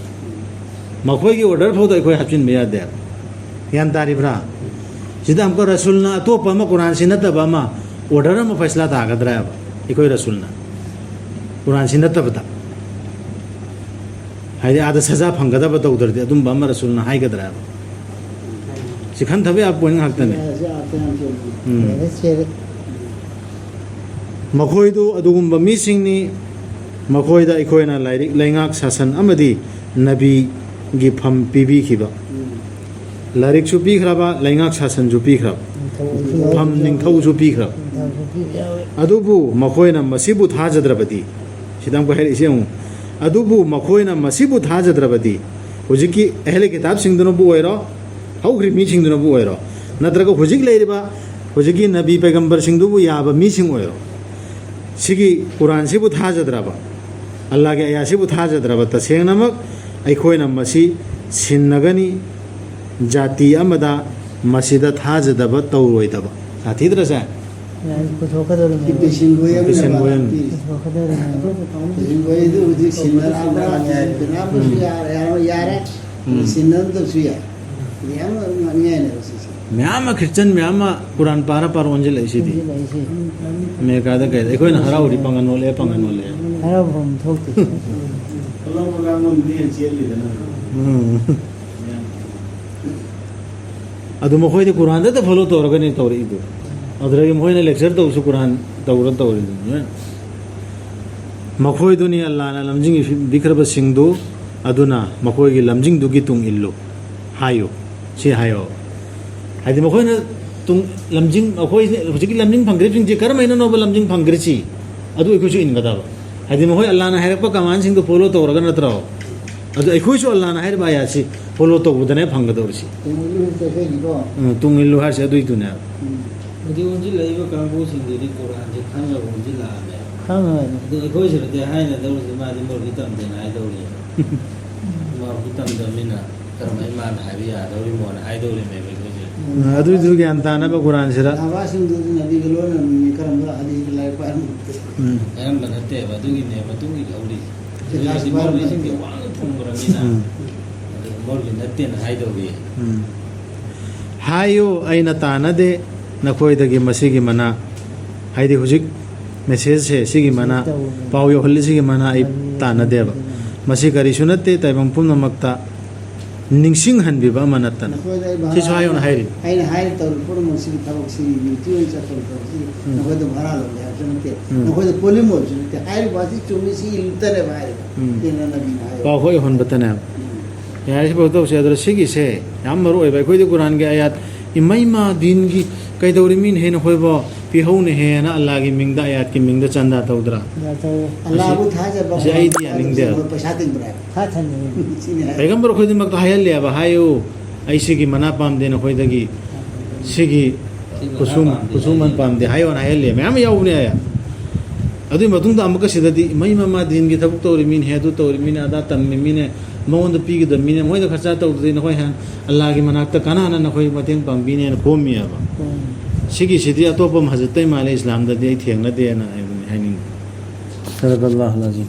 ꯃꯈꯣꯏꯒꯤ ꯑꯣꯔꯗꯔ ꯐꯥꯎꯗ ꯑꯩꯈꯣꯏ ꯍꯥꯞꯆꯤꯟꯕ ꯌꯥꯗꯦꯕ꯫ ꯒ꯭ꯌꯥꯟ ꯇꯥꯔꯤꯕ꯭ꯔꯥ? ꯁꯤꯗ ꯑꯃꯨꯛꯀ ꯔꯁꯨꯜꯅ ꯑꯇꯣꯞꯄ ꯑꯃ, ꯀꯨꯔꯥꯟꯁꯤ ꯅꯠꯇꯕ ꯑꯃ, ꯑꯣꯔꯗꯔ ꯑꯃ ꯐꯩꯁꯂꯥ ꯇꯥꯒꯗ꯭ꯔꯥꯕ? ꯑꯩꯈꯣꯏ ꯔꯁꯨꯜꯅ ꯀꯨꯔꯥꯟꯁꯤ ꯅꯠꯇꯕꯗ, ꯍꯥꯏꯗꯤ ꯑꯥꯗ ꯁꯖꯥ ꯐꯪꯒꯗꯕ ꯇꯧꯗ꯭ꯔꯗꯤ, ꯑꯗꯨꯝꯕ ꯑꯃ ꯔꯁꯨꯜꯅ ꯍꯥꯏꯒꯗ꯭ꯔꯥꯕ? ꯁꯤ ꯈꯟꯊꯕ ꯌꯥꯕ ꯄꯣꯏꯟ ꯉꯥꯛꯇꯅꯦ꯫ ꯎꯝ꯫ ꯃꯈꯣꯏꯗꯨ ꯑꯗꯨꯒꯨꯝꯕ ꯃꯤꯁꯤꯡꯅꯤ, ꯃꯈꯣꯏꯗ ꯑꯩꯈꯣꯏꯅ ꯂꯥꯏꯔꯤꯛ, ꯂꯩꯉꯥꯛ ꯁꯥꯁꯟ ꯑꯃꯗꯤ ꯅꯕꯤꯒꯤ ꯐꯝ ꯄꯤꯕꯤꯈꯤꯕ꯫ ꯂꯥꯏꯔꯤꯛꯁꯨ ꯄꯤꯈ꯭ꯔꯕ, ꯂꯩꯉꯥꯛ ꯁꯥꯁꯟꯁꯨ ꯄꯤꯈ꯭ꯔꯕ, ꯐꯝ, ꯅꯤꯡꯊꯧꯁꯨ ꯄꯤꯈ꯭ꯔꯕ꯫ ꯑꯗꯨꯕꯨ ꯃꯈꯣꯏꯅ ꯃꯁꯤꯕꯨ ꯊꯥꯖꯗ꯭ꯔꯕꯗꯤ, ꯁꯤꯗ ꯑꯃꯨꯛ ꯍꯥꯏꯔꯛꯏꯁꯦ ꯌꯦꯡꯉꯨ, "ꯑꯗꯨꯕꯨ ꯃꯈꯣꯏꯅ ꯃꯁꯤꯕꯨ ꯊꯥꯖꯗ꯭ꯔꯕꯗꯤ", ꯍꯧꯖꯤꯛꯀꯤ ꯑꯍꯦꯂꯦ ꯀꯤꯇꯥꯕꯁꯤꯡꯗꯨꯅꯕꯨ ꯑꯣꯏꯔꯣ, ꯍꯧꯈ꯭ꯔꯤꯕ ꯃꯤꯁꯤꯡꯗꯨꯅꯕꯨ ꯑꯣꯏꯔꯣ, ꯅꯠꯇ꯭ꯔꯒ ꯍꯧꯖꯤꯛ ꯂꯩꯔꯤꯕ ꯍꯧꯖꯤꯛꯀꯤ ꯅꯕꯤ ꯄꯩꯒꯝꯕꯔꯁꯤꯡꯗꯨꯕꯨ ꯌꯥꯕ ꯃꯤꯁꯤꯡ ꯑꯣꯏꯔꯣ, ꯁꯤꯒꯤ ꯀꯨꯔꯥꯟꯁꯤꯕꯨ ꯊꯥꯖꯗ꯭ꯔꯕ, ꯑꯜꯂꯥꯒꯤ ꯑꯌꯥꯁꯤꯕꯨ ꯊꯥꯖꯗ꯭ꯔꯕ, ꯇꯁꯦꯡꯅꯃꯛ ꯑꯩꯈꯣꯏꯅ ꯃꯁꯤ ꯁꯤꯟꯅꯒꯅꯤ, ꯖꯥꯇꯤ ꯑꯃꯗ ꯃꯁꯤꯗ ꯊꯥꯖꯗꯕ ꯇꯧꯔꯣꯏꯗꯕ꯫ ꯁꯥꯊꯤꯗ꯭ꯔꯁꯦ? ꯌꯥꯏ, ꯄꯨꯊꯣꯛꯀꯗꯧꯔꯤꯅꯦ꯫ ꯄꯤꯁꯤꯟꯕ ꯌꯥꯝ ꯄꯤꯁꯤꯟꯕ ꯌꯥꯝ ꯄꯨꯊꯣꯛꯀꯗꯧꯔꯤꯅꯦ꯫ ꯄꯤꯁꯤꯟꯕ ꯌꯥꯝ ꯍꯧꯖꯤꯛ ꯃꯣꯏꯗꯨ ꯍꯧꯖꯤꯛ ꯁꯤꯟꯅꯔꯛꯑꯕ꯭ꯔꯥ? ꯀꯅꯥꯕꯨꯁꯨ ꯎꯝ꯫ ꯌꯥꯔꯦ, ꯌꯥꯔꯦ, ꯌꯥꯔꯦ꯫ ꯎꯝ꯫ ꯁꯤꯟꯅꯗꯕꯁꯨ ꯌꯥꯏ꯫ ꯌꯥꯝ ꯉꯥꯡꯅꯤꯡꯉꯥꯏꯅꯦꯕ ꯁꯤꯁꯦ꯫ ꯃꯌꯥꯝ ꯑꯃ ꯈ꯭ꯔꯤꯁꯇꯟ ꯃꯌꯥꯝ ꯑꯃ ꯀꯨꯔꯥꯟ ꯄꯥꯔ ꯄꯥꯔ ꯑꯣꯟꯁꯤꯜꯂꯛꯏꯁꯤꯗꯤ꯫ ꯑꯣꯟꯁꯤꯜꯂꯛꯏꯁꯤ꯫ ꯑꯃꯦꯔꯤꯀꯥꯗ ꯀꯩꯗ ꯑꯩꯈꯣꯏꯅ ꯍꯔꯥꯎꯔꯤ ꯄꯥꯡꯒꯟ ꯑꯣꯜꯂꯛꯑꯦ, ꯄꯥꯡꯒꯟ ꯑꯣꯜꯂꯛꯑꯦ꯫ ꯍꯔꯥꯎꯐꯝ ꯊꯣꯛꯇꯦ꯫ ꯎꯝ꯫ ꯑꯗꯨ ꯃꯈꯣꯏꯗꯤ ꯀꯨꯔꯥꯟꯗꯇ ꯐꯣꯂꯣ ꯇꯧꯔꯒꯅꯤ ꯇꯧꯔꯛꯏꯗꯨ꯫ ꯑꯗꯨꯗꯒꯤ ꯃꯈꯣꯏꯅ ꯂꯦꯛꯆꯔ ꯇꯧꯕꯁꯨ ꯀꯨꯔꯥꯟ ꯇꯧꯔ ꯇꯧꯔꯤꯗꯨꯅꯤ꯫ ꯃꯈꯣꯏꯗꯨꯅꯤ ꯑꯜꯂꯥꯅ ꯂꯝꯖꯤꯡꯕꯤꯈ꯭ꯔꯕꯁꯤꯡꯗꯨ, ꯑꯗꯨꯅ ꯃꯈꯣꯏꯒꯤ ꯂꯝꯖꯤꯡꯗꯨꯒꯤ ꯇꯨꯡ ꯏꯜꯂꯨ ꯍꯥꯏꯌꯨ꯫ ꯁꯤ ꯍꯥꯏꯌꯣ꯫ ꯍꯥꯏꯗꯤ ꯃꯈꯣꯏꯅ ꯇꯨꯡ, ꯂꯝꯖꯤꯡ, ꯑꯩꯈꯣꯏ ꯍꯧꯖꯤꯛꯀꯤ ꯂꯝꯖꯤꯡ ꯐꯪꯈ꯭ꯔꯤꯕꯁꯤꯡꯁꯦ ꯀꯔꯝꯍꯥꯏꯅꯅꯣꯕ ꯂꯝꯖꯤꯡ ꯐꯪꯈ꯭ꯔꯤꯁꯤ? ꯑꯗꯨ ꯑꯩꯈꯣꯏꯁꯨ ꯏꯟꯒꯗꯕ꯫ ꯍꯥꯏꯗꯤ ꯃꯈꯣꯏ ꯑꯜꯂꯥꯅ ꯍꯥꯏꯔꯛꯄ ꯀꯃꯥꯟꯁꯤꯡꯗꯣ ꯐꯣꯂꯣ ꯇꯧꯔꯒ ꯅꯠꯇ꯭ꯔꯣ? ꯑꯗꯨ ꯑꯩꯈꯣꯏꯁꯨ ꯑꯜꯂꯥꯅ ꯍꯥꯏꯔꯤꯕ ꯑꯌꯥꯠꯁꯤ ꯐꯣꯂꯣ ꯇꯧꯕꯗꯅꯦ ꯐꯪꯒꯗꯧꯔꯤꯁꯤ꯫ ꯇꯨꯡ ꯏꯜꯂꯨ ꯍꯥꯏꯁꯦ ꯑꯩꯈꯣꯏꯒꯤꯀꯣ꯫ ꯎꯝ, ꯇꯨꯡ ꯏꯜꯂꯨ ꯍꯥꯏꯔꯤꯁꯦ ꯑꯗꯨꯏꯗꯨꯅꯦꯕ꯫ ꯎꯝ꯫ ꯍꯧꯖꯤꯛ ꯑꯣꯟꯁꯤꯜꯂꯛꯏꯕ ꯀꯥꯡꯕꯨꯁꯤꯡꯗꯨꯗꯤ ꯀꯨꯔꯥꯟꯁꯦ ꯈꯪꯉꯒ ꯑꯣꯟꯁꯤꯜꯂꯛꯑꯃꯦꯕ꯫ ꯈꯪꯉꯒꯅꯤ꯫ ꯑꯗꯨ ꯑꯩꯈꯣꯏ ꯁꯤꯗꯗꯤ ꯍꯥꯏꯅꯗꯧꯔꯤꯁꯤ ꯃꯥꯗꯤ ꯃꯧꯂꯨꯗ ꯇꯝꯗꯦꯅ ꯍꯥꯏꯗꯧꯔꯤ꯫ ꯃꯧꯂꯨꯗ ꯇꯝꯗꯕꯅꯤꯅ ꯀꯔꯝꯍꯥꯏꯅ ꯃꯥꯅ ꯍꯥꯏꯕ ꯌꯥꯗꯧꯔꯤꯃꯣꯅ ꯍꯥꯏꯗꯧꯔꯤꯃꯦꯕ ꯑꯩꯈꯣꯏꯁꯦ꯫ ꯎꯝ, ꯑꯗꯨꯏꯗꯨ ꯒ꯭ꯌꯥꯟ ꯇꯥꯅꯕ ꯀꯨꯔꯥꯟꯁꯤꯗ꯫ ꯁꯍꯥꯕꯥꯁꯤꯡꯗꯨꯗꯤ ꯅꯕꯤꯒ ꯂꯣꯟꯅ ꯀꯔꯝꯕ ꯍꯗꯤꯁꯀꯤ ꯂꯥꯏꯔꯤꯛ ꯄꯥꯔꯝꯕ? ꯎꯝ꯫ ꯑꯌꯥꯝꯕ ꯅꯠꯇꯦꯕ, ꯑꯗꯨꯒꯤꯅꯦ ꯃꯇꯨꯡꯒꯤ ꯂꯧꯔꯤꯁꯦ꯫ ꯍꯧꯖꯤꯛ ꯃꯧꯂꯨꯗꯁꯤꯡꯁꯦ ꯋꯥꯡꯅ ꯊꯝꯈ꯭ꯔꯕꯅꯤꯅ꯫ ꯎꯝ꯫ ꯑꯗꯨ ꯃꯧꯂꯨꯗ ꯅꯠꯇꯦꯅ ꯍꯥꯏꯗꯧꯔꯤ꯫ ꯎꯝ꯫ ꯍꯥꯏꯌꯨ, ꯑꯩꯅ ꯇꯥꯟꯅꯗꯦ ꯅꯈꯣꯏꯗꯒꯤ ꯃꯁꯤꯒꯤ ꯃꯅꯥ, ꯍꯥꯏꯗꯤ ꯍꯧꯖꯤꯛ ꯃꯦꯁꯦꯖꯁꯦ ꯁꯤꯒꯤ ꯃꯅꯥ, ꯄꯥꯎ ꯌꯧꯍꯜꯂꯤꯁꯤꯒꯤ ꯃꯅꯥ ꯑꯩ ꯇꯥꯟꯅꯗꯦꯕ꯫ ꯃꯁꯤ ꯀꯔꯤꯁꯨ ꯅꯠꯇꯦ, ꯇꯥꯏꯕꯪ ꯄꯨꯝꯅꯃꯛꯇ ꯅꯤꯡꯁꯤꯡꯍꯟꯕꯤꯕ ꯑꯃ ꯅꯠꯇꯅ꯫ ꯅꯈꯣꯏꯗ ꯑꯩ ꯚꯥꯔꯥ ꯁꯤꯁꯨ ꯍꯥꯏꯌꯣꯅ ꯍꯥꯏꯔꯤ꯫ ꯑꯩꯅ ꯍꯥꯏꯔꯤ ꯇꯧꯔꯤ ꯄꯨꯝꯅꯃꯛꯁꯤꯒꯤ ꯊꯕꯛꯁꯤ, ꯗ꯭ꯌꯨꯇꯤ ꯑꯣꯏꯅ ꯆꯠꯄꯒꯤ ꯊꯕꯛꯁꯤ ꯎꯝ꯫ ꯅꯈꯣꯏꯗ ꯚꯥꯔꯥ ꯂꯧꯒꯦ ꯍꯥꯏꯕꯁꯨ ꯅꯠꯇꯦ꯫ ꯎꯝ꯫ ꯅꯈꯣꯏꯗ ꯄꯣꯂꯤꯝ ꯑꯣꯏꯕꯁꯨ ꯅꯠꯇꯦ꯫ ꯍꯥꯏꯔꯤꯕ ꯑꯁꯤ ꯆꯨꯝꯃꯤ, ꯁꯤ ꯏꯜꯂꯨꯇꯅꯦꯕ ꯍꯥꯏꯔꯤꯕ꯫ ꯎꯝ꯫ ꯇꯦꯟꯅ ꯅꯕꯤꯅ ꯍꯥꯏꯔꯤꯕ꯫ ꯄꯥꯎ ꯍꯣꯏ ꯍꯣꯟꯕꯇꯅꯦꯕ꯫ ꯎꯝ꯫ ꯌꯥꯔꯦ, ꯁꯤ ꯐꯥꯎ ꯇꯧꯁꯦ꯫ ꯑꯗꯨꯅ ꯁꯤꯒꯤꯁꯦ ꯌꯥꯝ ꯃꯔꯨ ꯑꯣꯏꯕ꯫ ꯑꯩꯈꯣꯏꯗꯤ ꯀꯨꯔꯥꯟꯒꯤ ꯑꯌꯥꯠ ꯏꯃꯩꯃ ꯗꯤꯟꯒꯤ ꯀꯩꯗꯧꯔꯤ ꯃꯤꯅ ꯍꯦꯟꯅ ꯑꯩꯈꯣꯏꯕꯣ ꯄꯤꯍꯧꯅ ꯍꯦꯟꯅ ꯑꯜꯂꯥꯒꯤ ꯃꯤꯡꯗ ꯑꯌꯥꯠꯀꯤ ꯃꯤꯡꯗ ꯆꯟꯗꯥ ꯇꯧꯗ꯭ꯔꯥ? ꯌꯥ ꯇꯧꯋꯦ꯫ ꯑꯜꯂꯥꯕꯨ ꯊꯥꯖꯕ ꯃꯁꯤ ꯑꯩꯗꯤ ꯌꯥꯅꯤꯡꯗꯦꯕ꯫ ꯄꯩꯁꯥ ꯇꯤꯡꯕ꯭ꯔꯥ? ꯊꯥ ꯊꯟꯗꯦ꯫ ꯁꯤꯅꯤ ꯍꯥꯏ꯫ ꯄꯩꯒꯝꯕꯔ ꯑꯩꯈꯣꯏꯗꯃꯛꯇ ꯍꯥꯏꯍꯜꯂꯦꯕ, ꯍꯥꯏꯌꯨ, ꯑꯩ ꯁꯤꯒꯤ ꯃꯅꯥ ꯄꯥꯝꯗꯦ ꯅꯈꯣꯏꯗꯒꯤ, ꯁꯤꯒꯤ ꯈꯨꯠꯁꯨꯝ-, ꯈꯨꯠꯁꯨꯃꯟ ꯄꯥꯝꯗꯦ ꯍꯥꯏꯌꯣꯅ ꯍꯥꯏꯍꯜꯂꯦ꯫ ꯃꯌꯥꯝ ꯑꯃ ꯌꯥꯎꯕꯅꯦ ꯑꯌꯥ꯫ ꯑꯗꯨꯒꯤ ꯃꯇꯨꯡꯗ ꯑꯃꯨꯛꯀ ꯁꯤꯗꯗꯤ ꯏꯃꯩ ꯃꯃꯥ ꯗꯤꯟꯒꯤ ꯊꯕꯛ ꯇꯧꯔꯤ ꯃꯤꯅꯦ, ꯑꯗꯨ ꯇꯧꯔꯤ ꯃꯤꯅꯦ, ꯑꯗꯥ ꯇꯝꯃꯤ ꯃꯤꯅꯦ, ꯃꯉꯣꯟꯗ ꯄꯤꯒꯗꯕ ꯃꯤꯅꯦ, ꯃꯣꯏꯗ ꯈꯔꯆꯥ ꯇꯧꯗ꯭ꯔꯗꯤ ꯅꯈꯣꯏ ꯍꯌꯦꯡ ꯑꯜꯂꯥꯒꯤ ꯃꯅꯥꯛꯇ ꯀꯅꯥꯅ ꯅꯈꯣꯏ ꯃꯇꯦꯡ ꯄꯥꯡꯕꯤꯅꯦꯅ ꯈꯣꯝꯃꯤꯑꯕ꯫ ꯎꯝ꯫ ꯁꯤꯒꯤꯁꯤꯗꯤ ꯑꯇꯣꯞꯄ ꯃꯁꯖꯤꯠꯇꯩ ꯃꯥꯜꯂꯦ, ꯏꯁꯂꯥꯝꯗꯗꯤ ꯑꯩ ꯊꯦꯡꯅꯗꯦꯅ ꯍꯥꯏꯕꯅꯤ, ꯍꯥꯏꯅꯤꯡꯉꯤ꯫ ꯁꯗꯀꯜꯂꯥꯍꯨꯜ ꯑꯖꯤꯝ꯫